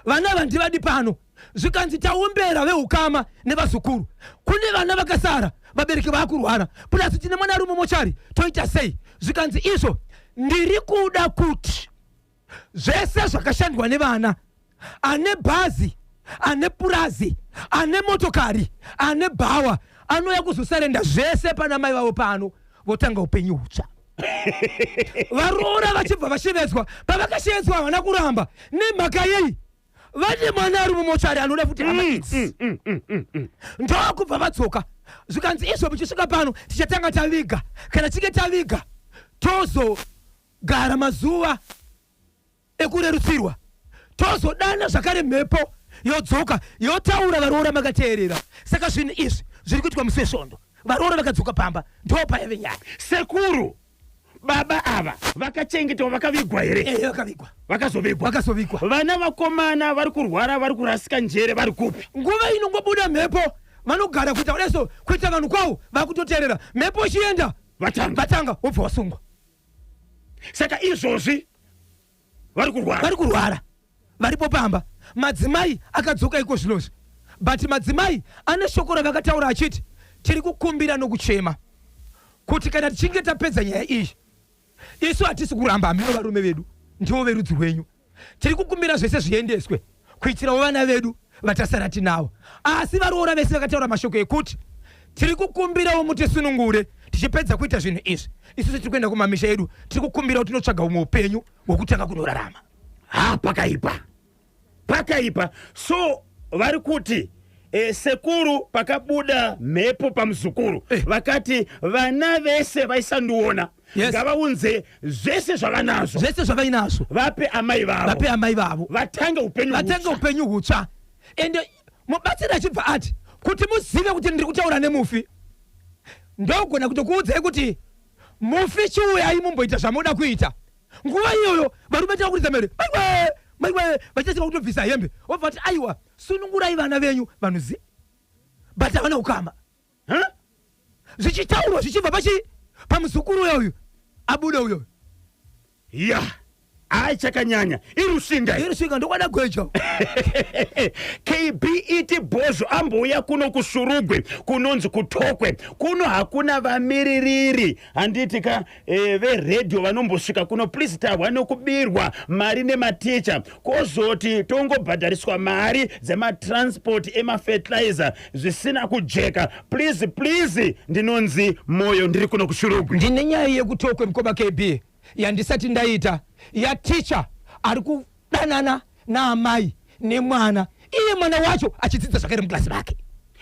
vana vandivadi pano. Zvikanzi taombera veukama nevazukuru, kune vana vakasara, vabereki vaakurwara, plus tine mwana ari mumochari, toita sei? Zvikanzi izvo, ndiri kuda kuti zvese zvakashandwa nevana, ane bhazi, ane purazi, ane motokari, ane bhawa, anouya kuzosarenda zvese pana mai vavo pano, votanga upenyu hutsva. Varoora vachibva vashevedzwa. Pavakashevedzwa havana kuramba. Nemhaka yei? Vane mwana ari mumochari anoda futi hama idzi. Ndokubva vadzoka. Zvikanzi izvo, muchisvika pano tichatanga taviga. Kana tichinge taviga, tozogara mazuva ekurerutsirwa, tozodana zvakare mhepo yodzoka yotaura. Varoora makateerera? Saka zvinhu izvi zviri kuitwa musi wesvondo. Varoora vakadzoka pamba, ndo paive nyaya. Sekuru, baba ava vakachengetwa, vakavigwa here? Ehe, vakavigwa. Vakazovigwa? Vakazovigwa. Vana vakomana vari kurwara, vari kurasika njere, vari kupi? Nguva inongobuda mhepo vanogara kuita kudeso, kuita vanhu kwavo vakutoteerera mhepo ichienda. Vatanga. Vatanga, wobva wasungwa. Saka izvozvi vari kurwara? Vari kurwara, varipo pamba. Madzimai akadzoka iko zvinozvi, but madzimai ane shoko ravakataura achiti, tiri kukumbira nokuchema kuti kana tichinge tapedza nyaya iyi, isu hatisi kuramba, hameno varume vedu ndivo verudzi rwenyu, tiri kukumbira zvese zviendeswe kuitirawo vana vedu vatasara tinavo. Asi varoora vese vakataura mashoko ekuti, tiri kukumbirawo mutisunungure, tichipedza kuita zvinhu izvi, isusu tiri kuenda kumamisha edu, tiri kukumbirawo tinotsvaga umwe upenyu hwekutanga kunorarama. Ha, pakaipa, pakaipa. So vari kuti sekuru, pakabuda mhepo pamuzukuru, vakati vana vese vaisandiona ngavaunze zvese zvavanazvo. Zvese zvavainazvo. Vape amai vavo. Vape amai vavo. Vatange upenyu vatange hutsva. Upenyu hutsva. Ende mubatsiri achibva ati, kuti muzive kuti ndiri kutaura nemufi, ndogona kutokuudzai kuti mufi chiuyai mumboita zvamunoda kuita. Nguva iyoyo varume tava kuridza mhere, maiwe, maiwe, vachitasika kutobvisa hembe. Wobva vati, aiwa, sunungurai vana venyu. Vanhu zi but havana ukama. Huh? Zvichitaurwa zvichibva pachi pamuzukuru uyoyu abuda uyoyu. Ya, hai, chakanyanya irushinga. Irushinga, ndokwada gweja. KBET Bhozho ambouya kuno kuShurugwe, kunonzi kuTokwe. Kuno hakuna vamiririri, handiti ka? Veredhiyo vanombosvika kuno? Please, tahwa nokubirwa mari nematicha, kwozoti tongobhadhariswa mari dzematransport emafertilizer zvisina kujeka. Please, please, ndinonzi Moyo, ndiri kuno kuShurugwe. Ndine nyaya yekutokwe, mukoma KB, yandisati ndaita, yaticha ari kudanana naamai nemwana, iye mwana wacho achidzidza zvakare muklasi make.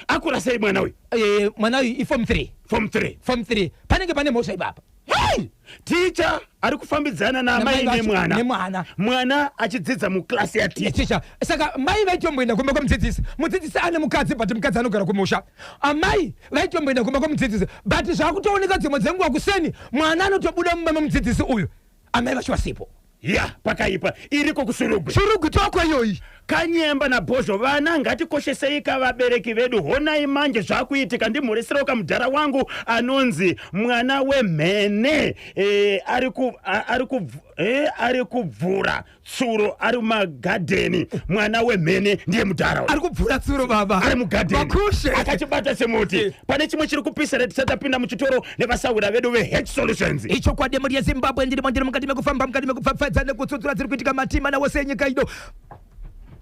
Akura sei mwana uyu? Eh, mwana uyu iform 3. Form 3. Form 3, panenge pane mhosva ipapa. Hey! Ticha ari kufambidzana naamai Namai vacho, nemwana. Nemwana. Mwana achidzidza muklasi yaticha. Ticha. Saka mai vaitomboenda kumba kwemudzidzisi. Mudzidzisi ane mukadzi, but mukadzi anogara kumusha. Amai vaitomboenda kumba kwemudzidzisi, but zvakutooneka dzimwe dzenguva kuseni mwana anotobuda mumba memudzidzisi uyu, amai vacho vasipo. Ya, pakaipa. Iriko kuShurugwi. Shurugwi toko iyoyi. Kanyemba naBhozho, vana ngatikoshesei ka vabereki vedu. Honai manje zvakuitika. Ndimhoreserawo kamudhara wangu anonzi mwana wemhene e, ari ku, a- ari ku, e, ari kubvura tsuro ari mumagadheni. Mwana wemhene ndiye mudhara uyu. Ari kubvura tsuro baba. Ari mugadheni. Makushe. Akachibata semuti. Pane chimwe chiri kupisa retisati tapinda muchitoro nevasahwira vedu veH Solutions. Ichokwadi, mhuri yeZimbabwe, ndirimo, ndiri mukati mekufamba, mukati mekupfapfaidza nekutsutsura dziri kuitika matima nawose enyika ino.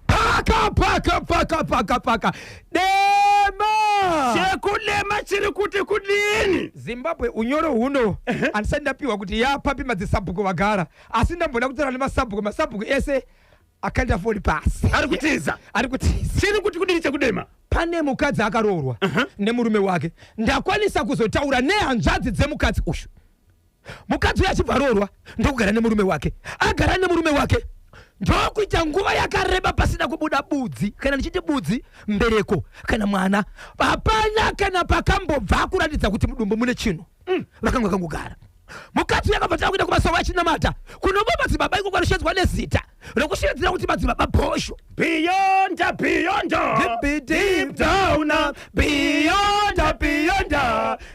Paka paka paka paka paka dema. Chekudema chiri kuti kudini? Zimbabwe, unyoro huno handisati ndapiwa kuti yapapi madzisabhuku vagara, asi ndamboda kutaura nemasabhuku. Masabhuku ese akaenda foni pasi. Ari kutiza. Ari kutiza. Chiri kuti kudini chekudema? Pane mukadzi akaroorwa nemurume wake. Ndakwanisa kuzotaura nehanzvadzi dzemukadzi uyu. Mukadzi uyu achibva aroorwa ndokugara nemurume wake. Agara nemurume wake ndokuita nguva yakareba pasina kubuda budzi. Kana ndichiti budzi, mbereko kana mwana. Hapana kana pakambobva kuratidza kuti mudumbu mune chinhu. Vakanga vakangogara. Mukadzi uyu akabva tanga kuenda kumasowe achinamata kunomba madzibaba iko kwanoshedzwa nezita rokushevedzera kuti Madzibaba Bhosho. Beyond, beyond. Deep, deep down, beyond, beyond,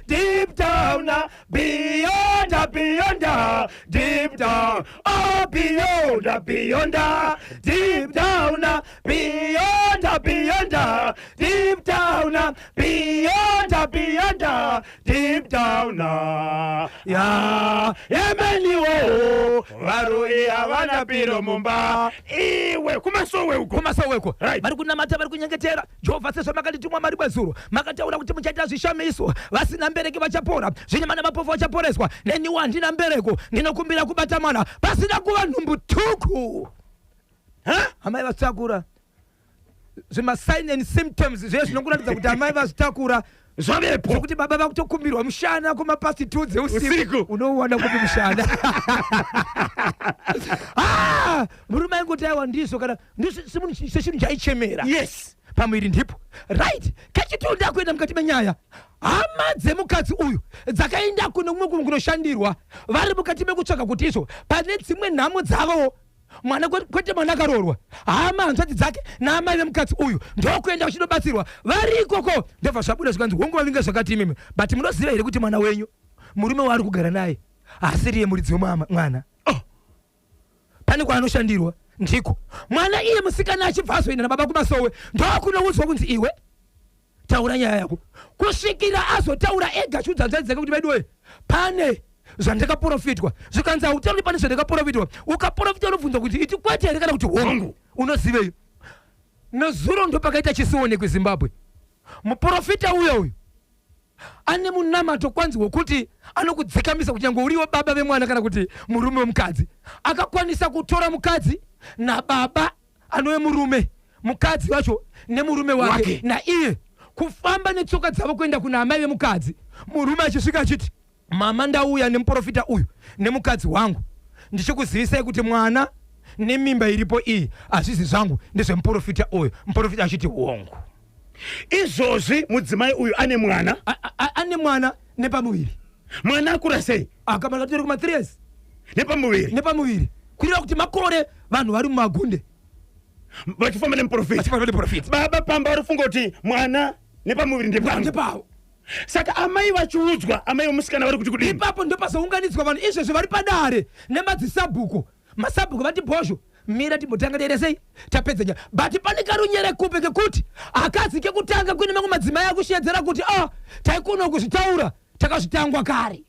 deep down, beyond, beyond, deep down, oh, beyond, beyond, deep down, beyond, beyond, deep down, beyond, beyond, deep down. Ya yemeniwo varoi havana piro mumba. Iwe, kumasowe uko. Kumasoweko. Right. Vari kunamata, vari kunyengetera. Jehovha, sezvo makatitumwa mari kwezuro, makataura kuti muchaita zvishamiso, vasina mbereki vachapora, zvinyama namapofu vachaporeswa. Neniwo handina mbereko, ndinokumbira kubata mwana. Pasina kuva nhumbu tuku. Ha? Amai vazvitakura. Zvimasign and symptoms zviye zvinokuratidza kuti amai vazvitakura. Zvavepo. Zvekuti baba vakutokumbirwa mushana kumapast 2 dzeusiku. Usiku. Unouwana kupi mushana? Ah, murume aingoti aiwa, ndizvo, kana ndisechinhu chaichemera pamuviri ndipo. Right, kechitunda kuenda mukati menyaya, hama dzemukadzi uyu dzakaenda kuno kumwe kunoshandirwa. Vari mukati mekutsvaga kuti izvo pane dzimwe nhamo dzavowo mwana, kwete mwana akaroorwa, hama, hanzvadzi dzake naamai vemukadzi uyu ndokuenda vachinobatsirwa. Vari ikoko ndobva zvabuda zvikanzi, hongu, vavinga zvakati imimi, but munoziva here kuti mwana wenyu, murume waari kugara naye haasiriye muridzi wemwana? Oh. Pane kwaanoshandirwa ndiko mwana iye musikana achibva azoenda nababa kumasowe, ndokunoudzwa kunzi, iwe taura nyaya yako. Kusvikira azotaura ega achiudza hanzvadzi dzake kuti, veduwe, pane zvandakaprofitwa. Zvikanzi, hautauri pane zvandakaprofitwa. Ukaprofita unobvunzwa kuti iti kwete here kana kuti hongu. Hongu. Unozivei? Nezuro ndopakaita chisionekwe Zimbabwe. Muprofita uyo uyu ane munamato kwanzi wekuti anokudzikamisa kunyange uriwo baba vemwana kana kuti murume wemukadzi. Akakwanisa kutora mukadzi nababa anove murume, mukadzi wacho nemurume wake, Wake. Naiye kufamba netsoka dzavo kuenda kuna amai vemukadzi. Murume achisvika achiti, mama, ndauya nemuprofita uyu nemukadzi wangu, ndichikuzivisai kuti mwana nemimba iripo iyi hazvizi zvangu, ndezvemuprofita uyu. Muprofita achiti hongu. Izvozvi mudzimai uyu ane mwana? Ane mwana nepamuviri. Mwana akura sei? Akamana tori kuma 3 years. Nepamuviri. Nepamuviri, kureva kuti makore vanhu vari mumagunde. Vachifamba nemuprofita. Vachifamba nemuprofita. Baba pamba vari kufunga kuti mwana nepamuviri ndepangu. Ndepavo. Saka amai vachiudzwa, amai vemusikana vari kuti kudini? Ipapo ndopazounganidzwa vanhu. Izvezvi vari padare nemadzisabhuku. Masabhuku vati, bhozho, mira timbotanga teresei tapedza nyaya. But pane karunyere kupe kekuti akadzi kekutanga kune mamwe madzimai akushedzera kuti a taikona kuzvitaura, takazvitangwa kare.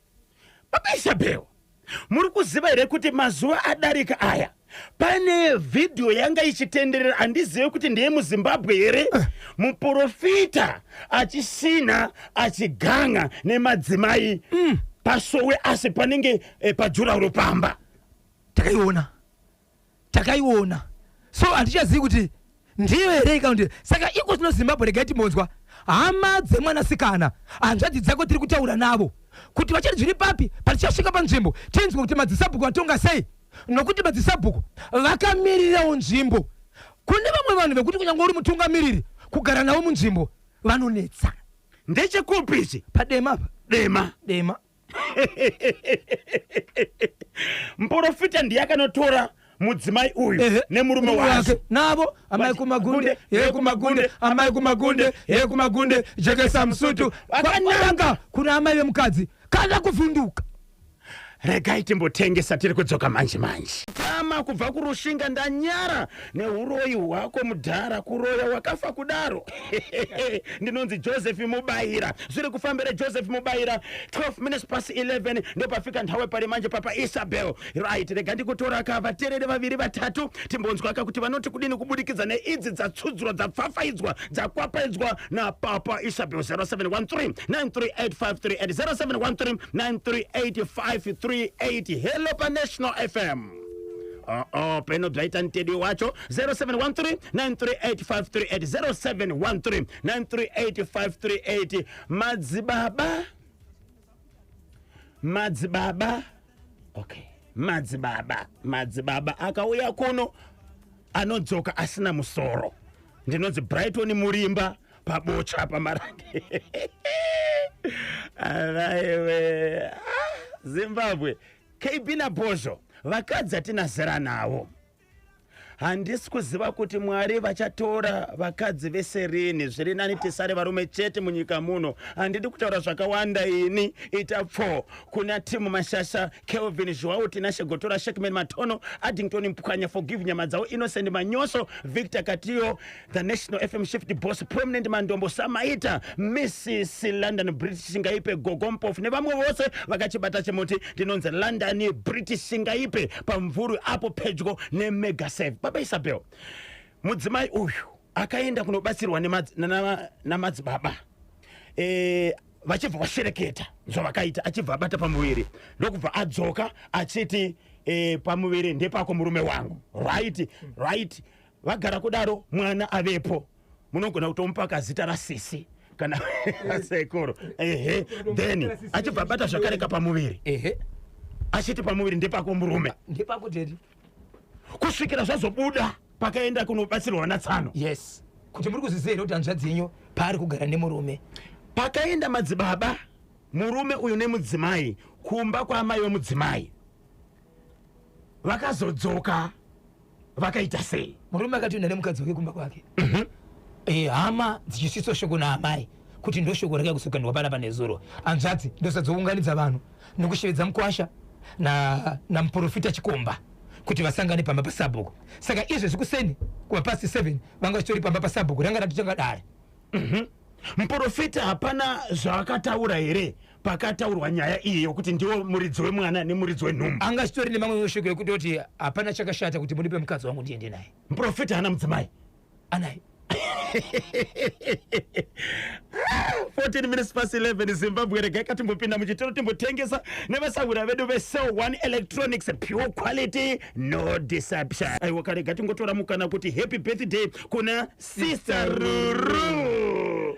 Baba Isabel, muri kuziva here kuti mazuva adarika aya pane vhidhiyo yanga ichitenderera? Handizive kuti ndeye muZimbabwe here, muprofita achisina achiganga nemadzimai pasowe, asi panenge pajurauro pamba. Takaiona, takaiona. So handichazivi kuti ndiyo here kana kuti. Saka iko tino Zimbabwe, regai timbonzwa. Hama dzemwanasikana, hanzvadzi dzako tiri kutaura navo kuti vachati zviri papi patichasvika panzvimbo tinzwe kuti madzisabhuku vatonga sei nokuti madzisabhuku vakamirirawo nzvimbo. Kune vamwe vanhu vekuti kunyange uri mutungamiriri kugara navo munzvimbo vanonetsa. Ndechekupi ichi? Padema apa. Dema. Dema. Muporofita ndiye akanotora mudzimai uyu nemurume wake navo amai kumagunde he kumagunde amai kumagunde he kumagunde jekesa musutu akananga kuna amai vemukadzi kana kuvhunduka. Regai timbotengesa tiri kudzoka manje manje. Tama kubva kuRushinga ndanyara nehuroyi hwako mudhara kuroya wakafa kudaro. Ndinonzi Joseph Mubaira. Zviri kufambira Joseph Mubaira 12 minutes past 11 ndopafika nthawe pari manje papa Isabel. Right, rega ndikutora ka vaterere vaviri vatatu timbonzwa ka kuti vanoti kudini kubudikidza neidzi dzatsudzurwa dzapfafaidzwa dzakwapaidzwa napapa Isabel. 0713 938 0713 938 hello paNational FM. Oh, peno bzaita ntedi wacho. 0713 938 0713 938. Madzibaba, madzibaba, okay, madzibaba, madzibaba akauya kuno anodzoka asina musoro. Ndinonzi Brighton Murimba pabocha pamarange. Araiwe, ah, Zimbabwe. KB naBhozho, vakadzi hatina zera navo. Handisi kuziva kuti Mwari vachatora vakadzi vese rini. Zviri nani tisare varume chete munyika muno. Handidi kutaura zvakawanda ini. Ita pfo kuna Timu Mashasha, Kelvin Joao, Tinashe Gotora, Shekman Matono, Addington Mpwanya, Forgive Nyamadzao, Innocent Manyoso, Victor Katiyo, The National FM Shift Boss, Prominent Mandombo, Samaita, Mrs London British Shingaipe, Gogo Mpofu nevamwe vose vakachibata chimuti. Ndinonzi London British Shingaipe pamvurwi apo pedyo neMegasave. Baba Isabel, mudzimai uyu akaenda kunobatsirwa namadzibaba vachibva vashereketa zvavakaita, achibva abata pamuviri ndokubva adzoka achiti pamuviri ndepako murume wangu. Right, right. Vagara kudaro mwana avepo, munogona kutomupa kazita rasisi kana sekuru. Ehe, then achibva abata zvakare kapamuviri. Ehe, achiti pamuviri ndepako murume, ndepako daddy, kusvikira zvazobuda pakaenda kunobatsirwa natsano. Yes, kuti muri kuzviziva here kuti hanzvadzi yenyu paari kugara nemurume? Pakaenda madzibaba, murume uyu nemudzimai kumba kwaamai vemudzimai, vakazodzoka vakaita sei? Murume akatoenda nemukadzi wake kumba kwake. Hama dzichisvitswa shoko naamai kuti ndo shoko rake kusukandwa panapa nezuro. Hanzvadzi ndosadzounganidza vanhu nokushevedza mukwasha namuprofita Chikomba kuti vasangane pamba pasabhuku. Saka izvezvi kuseni kuva past 7 vanga vachitori pamba pasabhuku ranga ratotanga dare. Muprofita hapana zvaakataura here pakataurwa nyaya iyi yokuti ndiwo muridzi wemwana nemuridzi wenhumbu? Anga achitori nemamwe mashoko ekutoti hapana chakashata kuti mundipe mukadzi wangu ndiende naye. Muprofita haana mudzimai? Anaye. 14 minutes past 11, Zimbabwe. Regai katimbopinda muchitoro timbotengesa nevasahwira vedu veCell One Electronics, pure quality, no deception. Aiwa, karega tingotora mukana kuti happy birthday kuna Sister Ruru.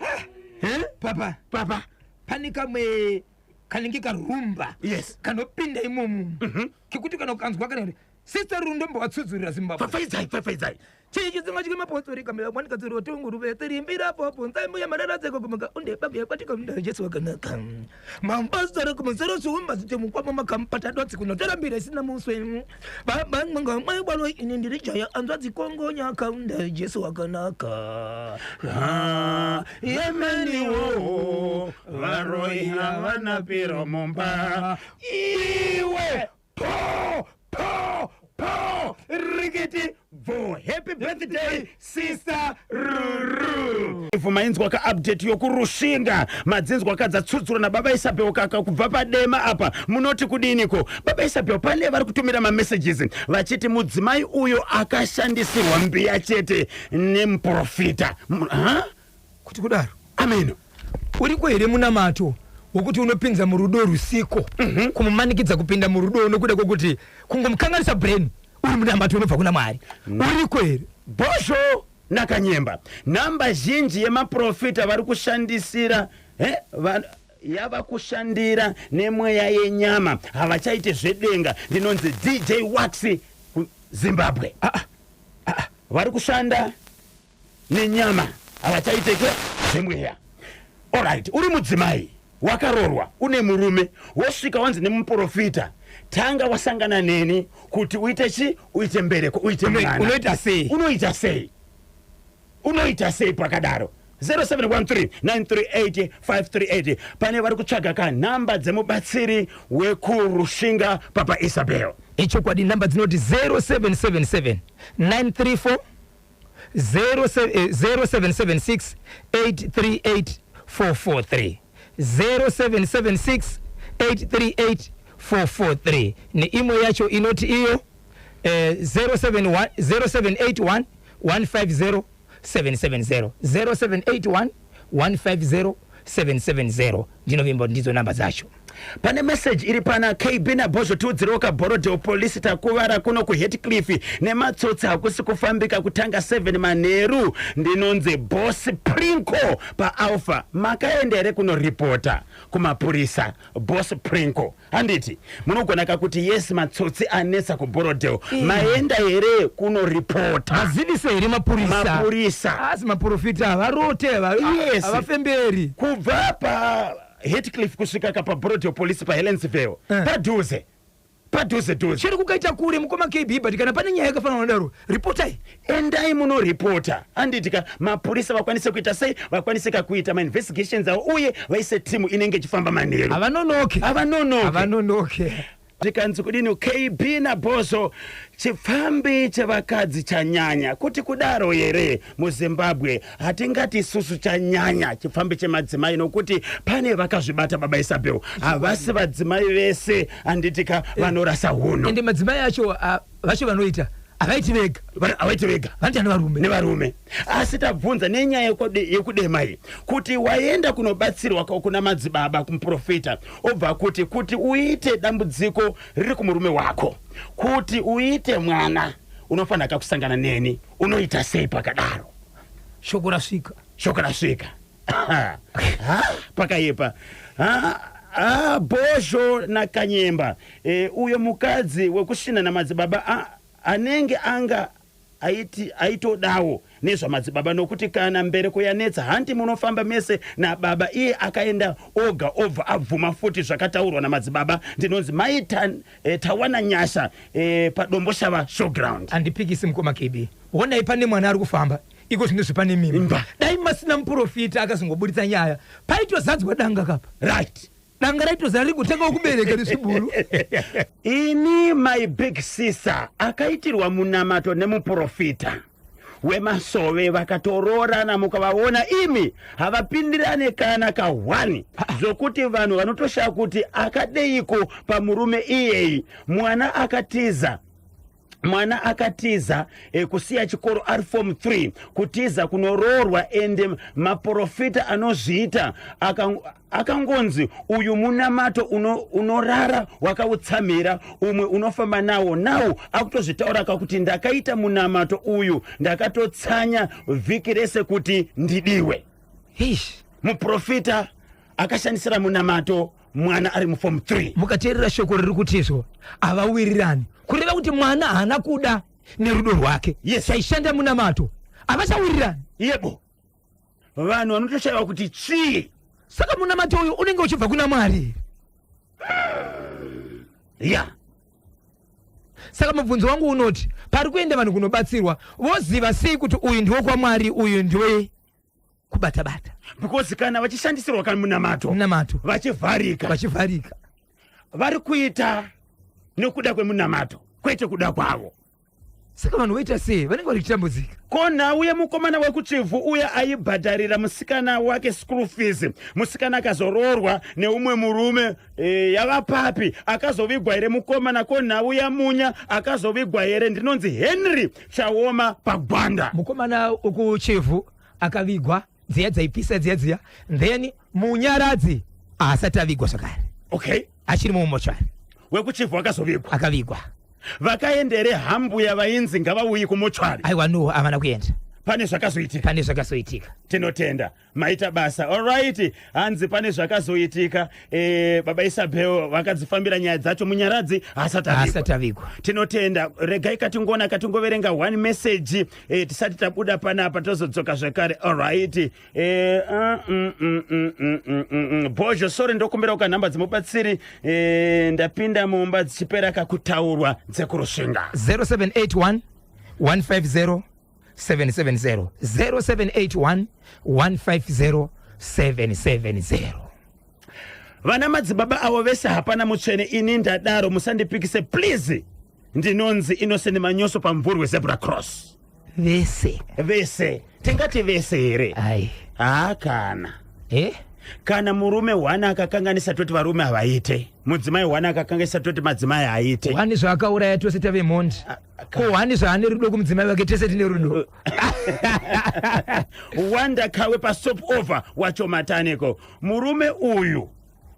Eh? Papa. Papa. Pane kamwe kanenge karumba kanopinda imomo kekuti kana ukanzwa kana Sister Ruru ndombovatsudzurira Zimbabwe. Pfapfaidzai, pfapfaidzai. Chichitsunga chikemapostori kamera mwanikadziri tunguruve tirimbira popo nzambo yamarara dzeko kumaka unde babu yakwatika munda Jesu wakanaka mambasara kumusoro zviumba zite mukwama makampata dotsi kunotora mbira isina muswe baba mwanga mwaibwalo ini ndiri jaya anzvadzi kongonya kaunda Jesu wakanaka. Ah, yemeniwo varoi havana piro mumba iwe po po po rikiti bvo. Happy birthday, Sister Ruru. Ivhu mainzwa kaupdate yokuRushinga, madzinzwa kadzatsudzura nababa Isabel kaka kubva paDema apa. Munoti kudiniko, baba Isabel? Pane vari kutumira mamessages vachiti mudzimai uyo akashandisirwa mbiya chete nemuprofita. Ha? Kuti kudaro? Ameno. Uriko here munamato wokuti unopinza murudo rusiko, kumumanikidza kupinda murudo nokuda kwokuti kungomukanganisa brain, uri munamato unobva kuna Mwari? Uriko here? Bhozho. naKanyemba, nhamba zhinji yemaprofita vari kushandisira yava kushandira nemweya yenyama, havachaite zvedenga. Ndinonzi DJ Wax Zimbabwe. Vari kushanda nenyama, havachaiteke zvemweya. Alright, uri mudzimai wakarorwa, une murume, wosvika wanzi nemuprofita, tanga wasangana neni kuti uite chi uite mbereko, uite mwana. Unoita sei? Unoita sei? Unoita sei pakadaro? 0713938538. Pane vari kutsvaga kanhamba dzemubatsiri wekuRushinga, Papa Isabel. Ichokwadi, namba dzinoti 0777 934 0776 838 443, 0776 838 443. Neimwe yacho inoti iyo 071 0781 150 770, 0781 150 770. Ndinovimba kuti ndidzo namba dzacho. Pane meseji iri pana KB naBhozho, tiudzirewo kaBorrowdale Police, takuvara kuno kuHatcliffe nematsotsi, hakusi kufambika kutanga 7 manheru. Ndinonzi Boss Princo paAlpha. Makaenda here kunoripota kumapurisa, Boss Princo? Handiti munogona kakuti yes, matsotsi anetsa kuBorrowdale. Maenda here kunoripota? Mazivise here mapurisa? Mapurisa. Asi maprofita havarote. Yes. Havafemberi. Kubva paHatcliffe kusvika kapaBorrowdale Police paHelensville, padhuze padhuze dhuze. Chiri kukaita kure, mukoma KB, but kana pane nyaya yakafanana nadaro, ripotai. Endai munoripota, handiti ka? Mapurisa vakwanise kuita sei? Vakwanise kakuita mainvestigations avo uye vaise timu inenge ichifamba manheru. Havanonoke. Havanonoke. Havanonoke. Zvikanzi kudini, KB naBhozo? Chipfambi chevakadzi chanyanya kuti kudaro here muZimbabwe? Hatingati isusu chanyanya chipfambi chemadzimai, nokuti pane vakazvibata, Baba Isabel. Havasi vadzimai vese, handitika, vanorasa hunhu. Ende madzimai acho, vacho vanoita havaiti vega. Havaiti vega. Vanoita nevarume. Nevarume. Asi tabvunza nenyaya yekudema iyi, kuti waenda kunobatsirwa kuna madzibaba, kumuprofita, obva kuti uite dambudziko riri kumurume wako, kuti uite mwana unofanira kakusangana neni, unoita sei pakadaro? Shoko rasvika. Shoko rasvika. Ha, pakaipa. Ha, ha, Bhozho naKanyemba, uyo mukadzi wekusvina namadzibaba anenge anga aiti aitodawo nezvamadzibaba, nokuti kana mbereko yanetsa, hanti munofamba mese nababa? Iye akaenda oga, obva abvuma futi zvakataurwa namadzibaba. Ndinonzi Mai Tawana Nyasha paDomboshava Showground. Handipikisi, mukoma KB. Honai, pane mwana ari kufamba iko zvino, pane mimba. Imba. Dai masina muprofita akazongoburitsa nyaya, paitozadzwa danga kapa. Danga raitozara, rigotangawo kubereka nezviburu. Ini my big sister akaitirwa munamato nemuprofita wemasove, vakatoroorana. Mukavaona imi, havapindirane kana ka1, zvokuti vanhu vanotoshaya kuti akadeiko pamurume iyeyi. Mwana akatiza kusiya chikoro ari form 3, kutiza kunoroorwa. Ende maprofita anozviita akangonzi uyu munamato unorara wakautsamira, umwe unofamba nawo. Nawo akutozvitaura kakuti ndakaita munamato uyu, ndakatotsanya vhiki rese kuti ndidiwe. Eish. Muprofita akashandisira munamato mwana ari muform 3. Mukateerera shoko riri kutizvo havawirirani, kureva kuti mwana haana kuda nerudo rwake. Chaishanda munamato, havachawirirani. Yebo, vanhu vanotoshayiwa kuti chii. Saka munamato uyu unenge uchibva kuna Mwari? Saka mubvunzo wangu unoti, pari kuenda vanhu kunobatsirwa, voziva sei kuti uyu ndiwo kwaMwari, uyu ndiwe kubata-bata? Because kana vachishandisirwa kamunamato, munamato, vachivharika, vachivharika, vari kuita nekuda kwemunamato, kwete kuda kwavo. Saka vanhu voita sei vanenge vari kuchitambudzika? Ko nhau yemukomana wekuChivhu uya aibhadharira musikana wake school fees, musikana akazoroorwa neumwe murume, yava papi? Akazovigwa here mukomana? Ko nhau yaMunya, akazovigwa here? Ndinonzi Henry Chaoma paGwanda. Mukomana wekuChivhu akavigwa, dziya dzaipisa dziya dziya. Then Munyaradzi haasati avigwa zvakare. Achiri mumumochwari. WekuChivhu akazovigwa? Akavigwa. Vakaenda here hambuya vainzi ngavauyi kumochwari? Aiwa, no, havana kuenda. Pane zvakazoitika. Pane zvakazoitika. Tinotenda, maita basa. Alright, hanzi pane zvakazoitika. Baba Isabel vakadzifambira nyaya dzacho, Munyaradzi haasati avigwa. Asati avigwa. Tinotenda. Regai katingoona, katingoverenga one message tisati tabuda panapa, tozodzoka zvakare. Alright, Bhozho, sorry, ndokumbira uka nhamba dzemubatsiri. Ndapinda mumba dzichipera kakutaurwa dzekuRusvinga. 0781 150 770, 0781 150 770. Vana madzibaba avo vese hapana mutsvene, ini ndadaro, musandipikise please. Ndinonzi Innocent Manyoso paMvurwe Zebra Cross. Vese? Vese, tingati vese here? Ai. Haa, kana Eh? Kana murume hwana akakanganisa, toti varume havaite. Mudzimai hwana akakanganisa, toti madzimai haaite. Wani zvaakauraya tose tave mhondi. Ko wani zvaane rudo kumudzimai wake, tese tine rudo. Wanda kawe pastop over wacho mataneko.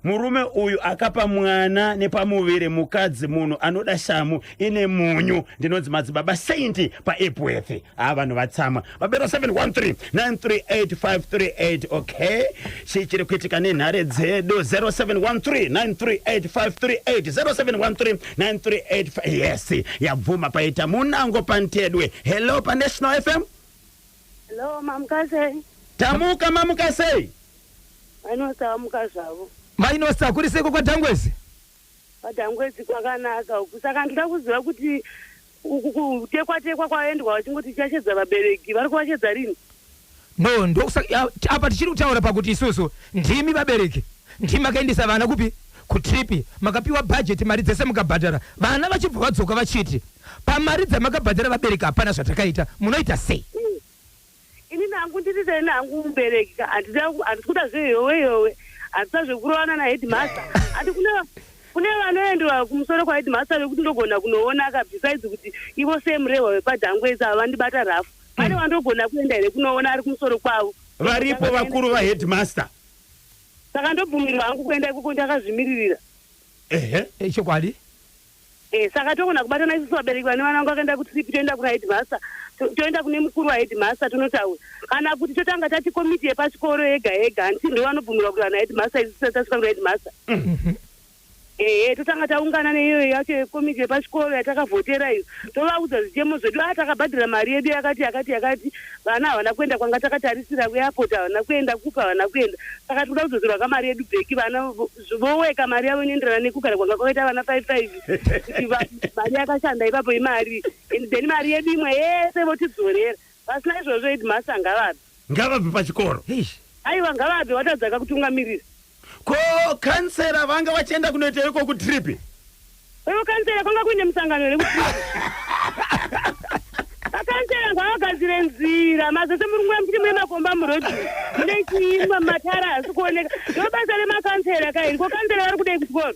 Murume uyu akapa mwana nepamuviri mukadzi, munhu anoda shamu ine munyu. Ndinonzi Madzibaba Saint paEpworth. Ha, vanhu vatsamwa. Babero 713 938 538. Okay, chii chiri kuitika nenhare dzedu? 0713 938 538, 0713 938. Yes, yabvuma. Paita munango pantedwe. Hello, paNational FM. Hello, mamukasei? Tamuka, mamuka sei? Vanosamuka zvavo. Mainosa, kuri seko kwaDhangwezi? PaDhangwezi kwakanaka uku. Saka ndoda kuziva kuti uku kutekwa tekwa kwaendwa vachingoti chashedza vabereki, vari kuvashedza rini? No, apa tichiri kutaura pakuti isusu ndimi vabereki, ndimi makaendesa vana kupi? Kutrip. Makapiwa bhajeti, mari dzese mukabhadhara. Vana vachibva vadzoka vachiti pamari dzamakabhadhara vabereki hapana zvatakaita. Munoita sei? Ini nangu ndiri sei nangu mubereki ka, handisi kuda zveyowe yowe, handisa zvekurovana naheadmaster. Handi kune vanoendwa kumusoro kwaheadmaster vekuti ndogona kunoona ka, besides kuti ivo semurehwa wepaDhangwezi ava vandibata rafu, pane vandogona kuenda here kunoona ari kumusoro kwavo? Varipo vakuru vaheadmaster. Saka ndobvumirwa hangu kuenda ikoko ndakazvimiririra? Ehe. Chokwadi. Saka togona kubatana isusu vabereki vane vana vangu vakaenda kutrip, toenda kuna headmaster, toenda kune mukuru waheadmaster, tonotaura, kana kuti totanga tati komiti yepachikoro yega yega, handiti ndo vanobvumirwa kuti vana headmaster, isusu tasvika kuna headmaster? Ehe, totanga taungana neiyoyo yacho yekomiti yepachikoro yatakavhotera iyo, tovaudza zvichemo zvedu. A, takabhadhira mari yedu yakati yakati yakati, vana havana kuenda kwanga takatarisira, kuairport havana kuenda, kupa havana kuenda, saka tinoda kudzosерwa kamari yedu back. Vana voweka mari yavo inoenderana nekugara kwanga kwakaita vana five five, kuti mari yakashanda ipapo imari, and then mari yedu imwe yese votidzorera. Pasina izvozvo headmaster ngavabve. Ngavabve pachikoro. Eish. Aiwa, ngavabve, watadzaka kutungamirira. Ko kansera vanga vachienda kunoita iko kutrip? Ivo kansera kwanga kuine musangano here? Kuti vakansera ngavagadzire nzira mazese, muri nguva muchiti mune makomba murodhi, mune chiimwa, matara haasi kuoneka. Ndo basa remakansera kairi. Ko kansera vari kudei kuchikoro?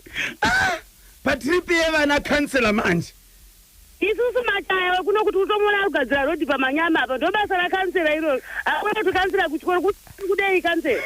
Patrip yevana kansela manje. Isusu machaya kuno kuti utomuona ari kugadzira rodhi pamanyama apa. Ndo basa rakansera iroro. Hakuna kuti kansera kuchikoro kuti kudei kansera.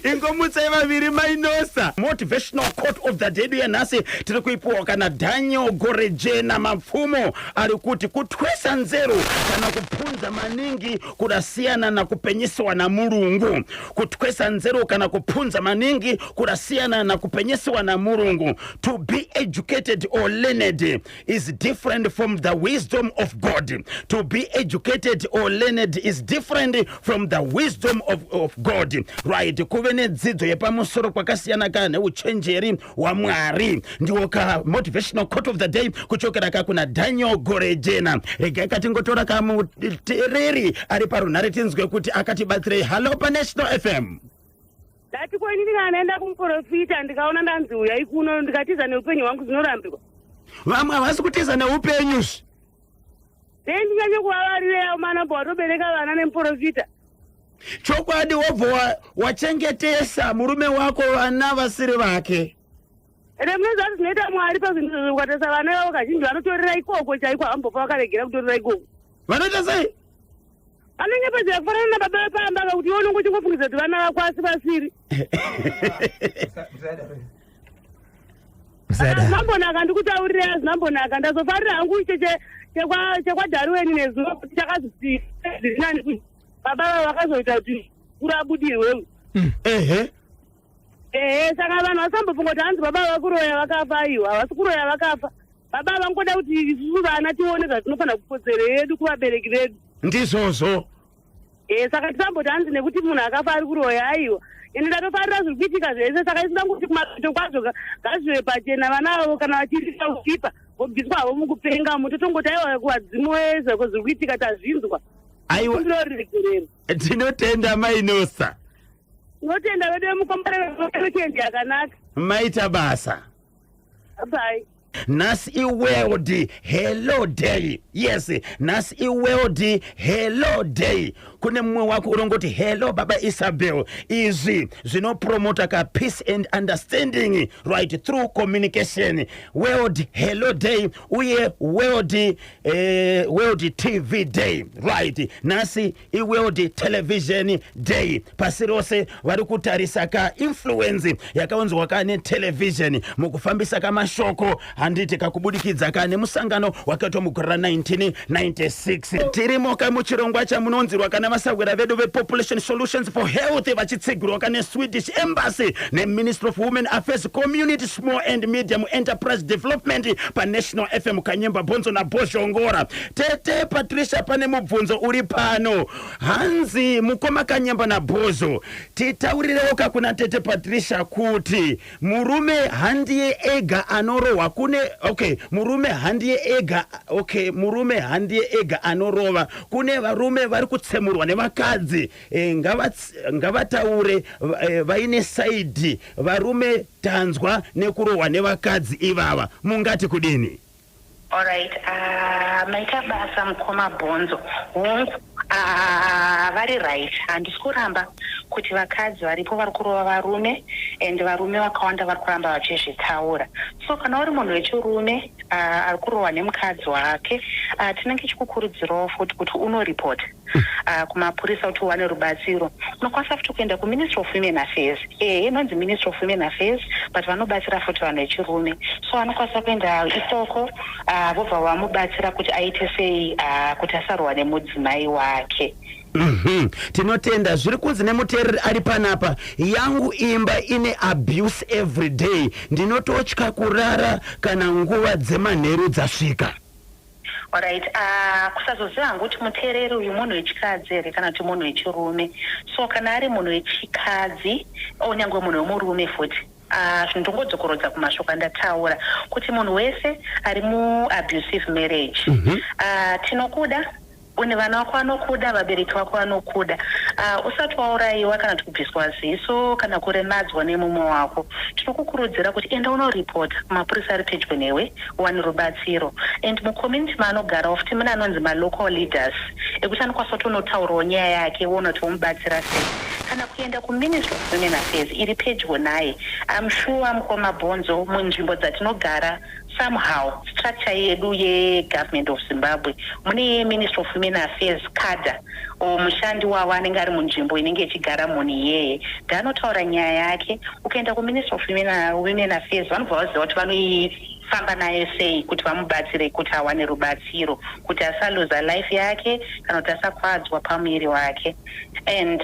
Ingomutsai vaviri mainosa. Motivational quote of the day yanhasi tiri kuipiwa kana Daniel Gorejena Mapfumo, ari kuti kutwesa nzeru kana kupunza maningi kurasiyana nakupenyesiwa namurungu. Kutwesa nzeru kana kupunza maningi kurasiyana nakupenyesiwa namurungu. To be educated or learned is different from the wisdom of God. To be educated or learned is different from the wisdom of God, right? Kuve nedzidzo yepamusoro kwakasiyana kana neuchenjeri hwaMwari. Ndiwo ka motivational quote of the day kuchokera ka kuna Daniel Gorejena. Regai katingotora kamuteereri ari parunhare, tinzwe kuti akatibatsirei. Hallo, paNational FM. Ndati ko inini kana ndaenda kumuprofita, ndikaona ndanzi uyai kuno, ndikatiza neupenyu hwangu, zvinorambirwa? Vamwe havasi kutiza neupenyu. Dei ndinyanye kuvavarira manamba watobereka vana nemuprofita. Chokwadi, wobva wachengetesa murume wako vana vasiri vake. Ende munoziva kuti zvinoita Mwari pazvinhu izvozvo, ukatarisa vana vavo kazhinji vanotorera ikoko chaiko, havambofa vakaregera kutorera ikoko. Vanoita sei? Vanonyepedzera kufanana nababa vepamba, kakuti iwe unonge uchingofungidza kuti vana vako asi vasiri. Musadaro. Zvinambonaka, ndikutaurire, zvinambonaka. Ndazofarira hangu icho chekwadharuweni nezuva, kuti chakazoti zviri nani kuti baba vavo vakazoita kuti kuri abudirwe. Ehe, saka vanhu vasambofunga kuti hanzi baba vakuroya vakafa. Aiwa, havasi kuroya vakafa. Baba vangoda kuti isusu vana tione zvatinofanira, kukodzero yedu kuvabereki vedu. Ndizvozvo. Saka tisamboti hanzi nekuti munhu akafa ari kuroya. Aiwa, ende ndatofarira zviri kuitika zvese. Saka isina kuti kumapeto kwazvo ngazvive pachena. Vana avo kana vachirisa kuipa, vobviswa havo mukupenga. Mutotongoti aiwa, kuvadzimu wezvako zviri kuitika tazvinzwa. Aiwa. Kumbira ruregerero. Tinotenda, Mainosa. Tinotenda vedu vemukomborero, weekend yakanaka. Maita basa. Bye. Nhasi iWorld Hello Day. Yes, nhasi iWorld Hello Day. Kune mumwe wako unongoti, "Hello, Baba Isabel." Izvi zvinopromota ka peace and understanding, right, through communication. World Hello Day uye World TV Day, right? Nhasi iWorld Television Day. Pasi rose vari kutarisa ka influence yakaunzwa ka netelevision mukufambisa kamashoko, handiti, kakubudikidza ka nemusangano wakaitwa mugore ra1996. Tirimo ka muchirongwa chamunonzirwa kana vasahwira vedu vePopulation Solutions for Health, vachitsigirwa ka neSwedish Embassy neMinistry of Women Affairs, Community, Small and Medium Enterprise Development, paNational FM, Kanyemba Bhonzo naBhozhongora. Tete Patricia, pane mubvunzo uri pano. Hanzi, "Mukoma Kanyemba naBhozo, titaurirewo ka kuna Tete Patricia kuti murume handiye ega anorohwa kune, okay, murume handiye ega, okay, murume handiye ega anorova. Kune varume vari kutsemurwa nevakadzi. Ngavataure vaine side. Varume tanzwa nekurohwa nevakadzi ivava. Mungati kudini?" Alright, maita basa, mukoma Bhonzo. Hongu, vari right. Handisi kuramba kuti vakadzi varipo vari kurova varume, and varume vakawanda vari kuramba vachizvitaura. So kana uri munhu wechirume ari kurohwa nemukadzi wake, tinenge tichikukurudzirawo futi kuti unoripota kumapurisa kuti uwane rubatsiro. Unokwanisa futi kuenda kuMinistry of Women Affairs. Ehe, inonzi Ministry of Women Affairs, but vanobatsira futi vanhu vechirume. So anokwanisa kuenda ikoko, vobva vamubatsira kuti aite sei kuti asarohwa nemudzimai wake. Tinotenda. Zviri kunzi nemuteereri ari panapa, "Yangu imba ine abuse every day. Ndinototya kurara kana nguva dzemanheru dzasvika." Alright, kusazoziva hangu kuti muteereri uyu munhu wechikadzi here kana kuti munhu wechirume. So kana ari munhu wechikadzi, onyange munhu wemurume futi, ndongodzokorodza kumashoko andataura kuti munhu wese ari muabusive marriage, tinokuda, une vana vako vanokuda, vabereki vako vanokuda. Usati waurayiwa kana kuti kubviswa ziso kana kuremadzwa nemumwe wako, tinokukurudzira kuti enda unoripota kumapurisa ari pedyo newe, uwane rubatsiro. And mucommunity maanogarawo futi mune anonzi malocal leaders ekuti anokwanisa kuti unotaurawo nyaya yake, woona kuti womubatsira sei, kana kuenda kuMinistry of Women Affairs iri pedyo naye. I'm sure, mukoma Bhonzo, munzvimbo dzatinogara, somehow structure yedu yeGovernment of Zimbabwe, mune Ministry of Women Affairs cadre o mushandi wavo anenge ari munzvimbo inenge ichigara munhu iyeye, ndaanotaura nyaya yake. Ukaenda kuMinistry of Women Affairs, vanobva vaziva kuti vanoifamba naye sei kuti vamubatsire kuti awane rubatsiro, kuti asaluza life yake kana kuti asakwadzwa pamuviri wake. And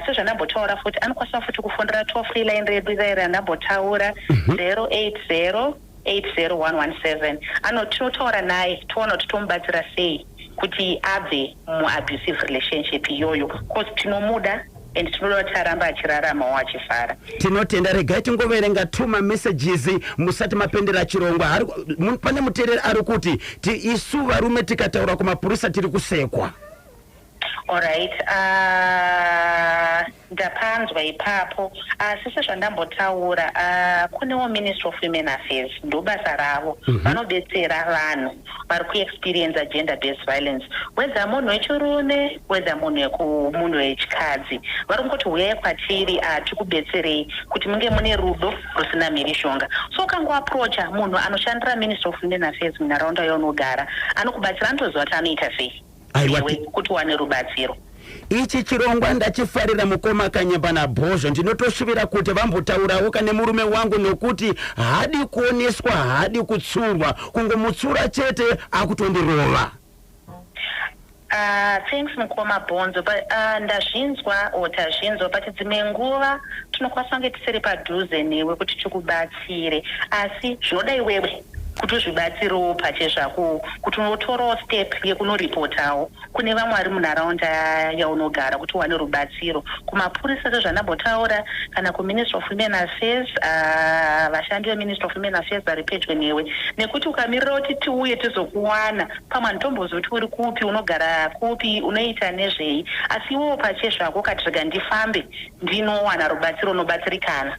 sezvandambotaura futi, anokwanisa futi kufonera toll free line redu rai randambotaura, 080 80117. Ano tinotaura naye, toona kuti tomubatsira sei kuti abve muabusive relationship iyoyo, cause tinomuda and tinoda kuti arambe achiraramawo achifara. Tinotenda. Regai tingoverenga two mamessages musati mapendera chirongwa. Pane muteereri ari kuti, "Isu varume tikataura kumapurisa tiri kusekwa." Alright, ndapanzwa ipapo, asi sezvandambotaura, kunewo Ministry of Women Affairs, ndo basa ravo. Vanobetsera vanhu vari kuexperienca gender based violence, whether munhu wechirume, whether munhu wechikadzi. Vari kungoti huyai kwatiri, tikubetserei kuti munge mune rudo rusina mhirizhonga. So ukangoapproacha munhu anoshandira Ministry of Women Affairs munharaunda yaunogara, anokubatsira, anotoziva kuti anoita sei Aiwa, iwe kuti uwane rubatsiro. Ichi chirongwa ndachifarira, mukoma Kanyemba naBhozho. Ndinotoshuvira kuti vambotaurawo kane murume wangu, nokuti haadi kuoneswa, haadi kutsurwa. Kungomutsura chete akutondirova. Thanks mukoma Bhonzo, but ndazvinzwa or tazvinzwa, but dzimwe nguva tinokwanisa kunge tisiri padhuze newe kuti tikubatsire, asi zvinoda iwewe kuti uzvibatsirewo pachezvako, kuti unotorawo step yekunoripotawo kune vamwe vari munharaunda yaunogara kuti uwane rubatsiro kumapurisa, sezvandambotaura, kana kuMinistry of Women Affairs, vashandi veMinistry of Women Affairs vari pedyo newe. Nekuti ukamirira kuti tiuye tizokuwana, pamwe handitombozoti uri kupi, unogara kupi, unoita nezvei. Asi iwewo pachezvako ukati, "Rega ndifambe ndinowana rubatsiro," unobatsirikana.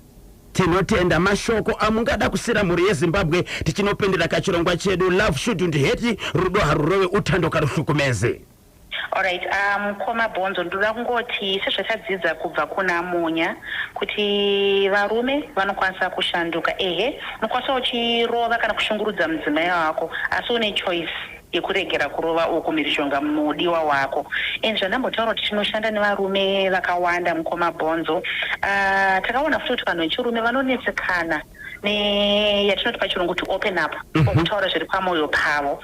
Tinotenda. Mashoko amungada kusira mhuri yeZimbabwe tichinopendera kachirongwa chedu Love Shouldn't Hurt, rudo harurove, uthando karuhlukumeze? Alright, mukoma Bhonzo, ndoda kungoti sezvatadzidza kubva kuna Munya kuti varume vanokwanisa kushanduka. Ehe, unokwanisa uchirova kana kushungurudza mudzimai wako, asi une choice yekuregera kurova uku mhirizhonga mudiwa wako. And zvandambotaura kuti tinoshanda nevarume vakawanda, mukoma Bhonzo, takaona futi kuti vanhu vechirume vanonetsekana neyatinoti pachirungu kuti open up, okutaura zviri pamwoyo pavo.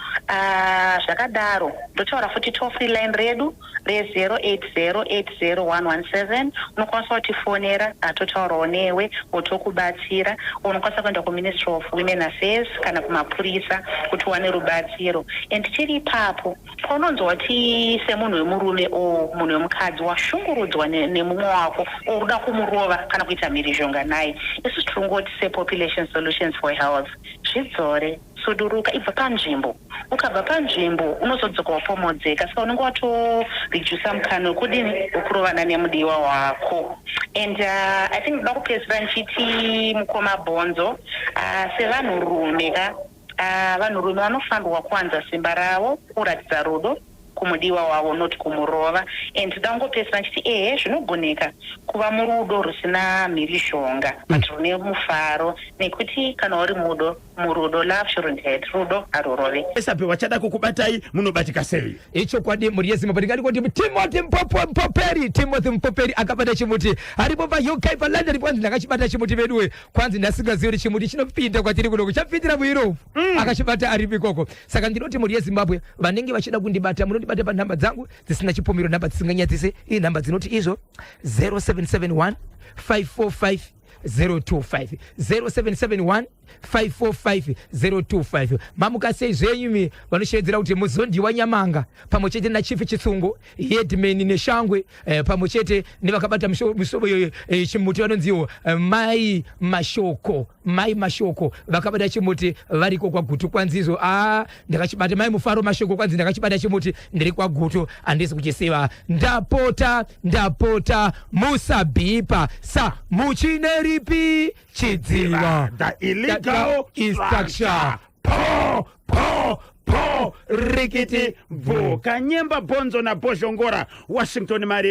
Zvakadaro ndotaura futi toll free line redu re080 80117. Unokwanisa kutifonera, totaurawo newe, otokubatsira. Unokwanisa kuenda kuMinistry of Women Affairs kana kumapurisa kuti uwane rubatsiro. And tiri ipapo, paunonzwa kuti semunhu wemurume o munhu wemukadzi washungurudzwa nemumwe wako, or uda kumurova kana kuita mhirizhonga naye, isusu tirongoti sePopulation Solutions for Health, zvidzore, suduruka, ibva panzvimbo. Ukabva panzvimbo unozodzoka wapomodzeka, saka unenge watoredusa mukana wekudini, wekurovana nemudiwa wako. And I think ndoda kupedzisira ndichiti, mukoma Bhonzo, sevanhurume ka, vanhurume vanofanirwa kuwanza simba ravo kuratidza rudo kumudiwa wavo, not kumurova. And toda kungopedzisira ndichiti, ehe, zvinogoneka kuva murudo rusina mhirizhonga but rune mufaro, nekuti kana uri mudo murudo, love shouldn't hurt, rudo harurove. Esape vachada kukubatai munobatika sei? Ichokwadi, mhuri yeZimbabwe, ndingadi kuti Timothy Mpoperi, Timothy Mpoperi akabata chimuti aripo paUK, paLondon. Kwanzi ndakachibata chimuti veduwe, kwanzi ndasingazivi kuti chimuti chinopinda kwatiri kunoku, chapindira muEurope. Akachibata aripo ikoko. Saka ndinoti mhuri yeZimbabwe vanenge vachida kundibata, munondibata panhamba dzangu dzisina chipomero, nhamba dzisinganyadzise, ii nhamba dzinoti izvo 0771 545 025, 0771 545 025. Mamuka sei zvenyu mi vanoshevedzera kuti Muzondiwa Nyamanga pamwe chete naChief Chitsungo, headman Neshangwe, pamwe chete nevakabata chimuti vanonziwo Mai Mashoko, Mai Mashoko vakabata chimuti variko kwaGutu. Kwanzizo a ndakachibata, Mai Mufaro Mashoko, kwanzi ndakachibata chimuti ndiri kwaGutu, handisi kuchisiva. Ndapota, ndapota, musabhipa sa muchine ripi chidziva. The illegal structure. Po po po, rikiti bvu. Kanyemba, Bhonzo naBhozhongora, Washington Mari.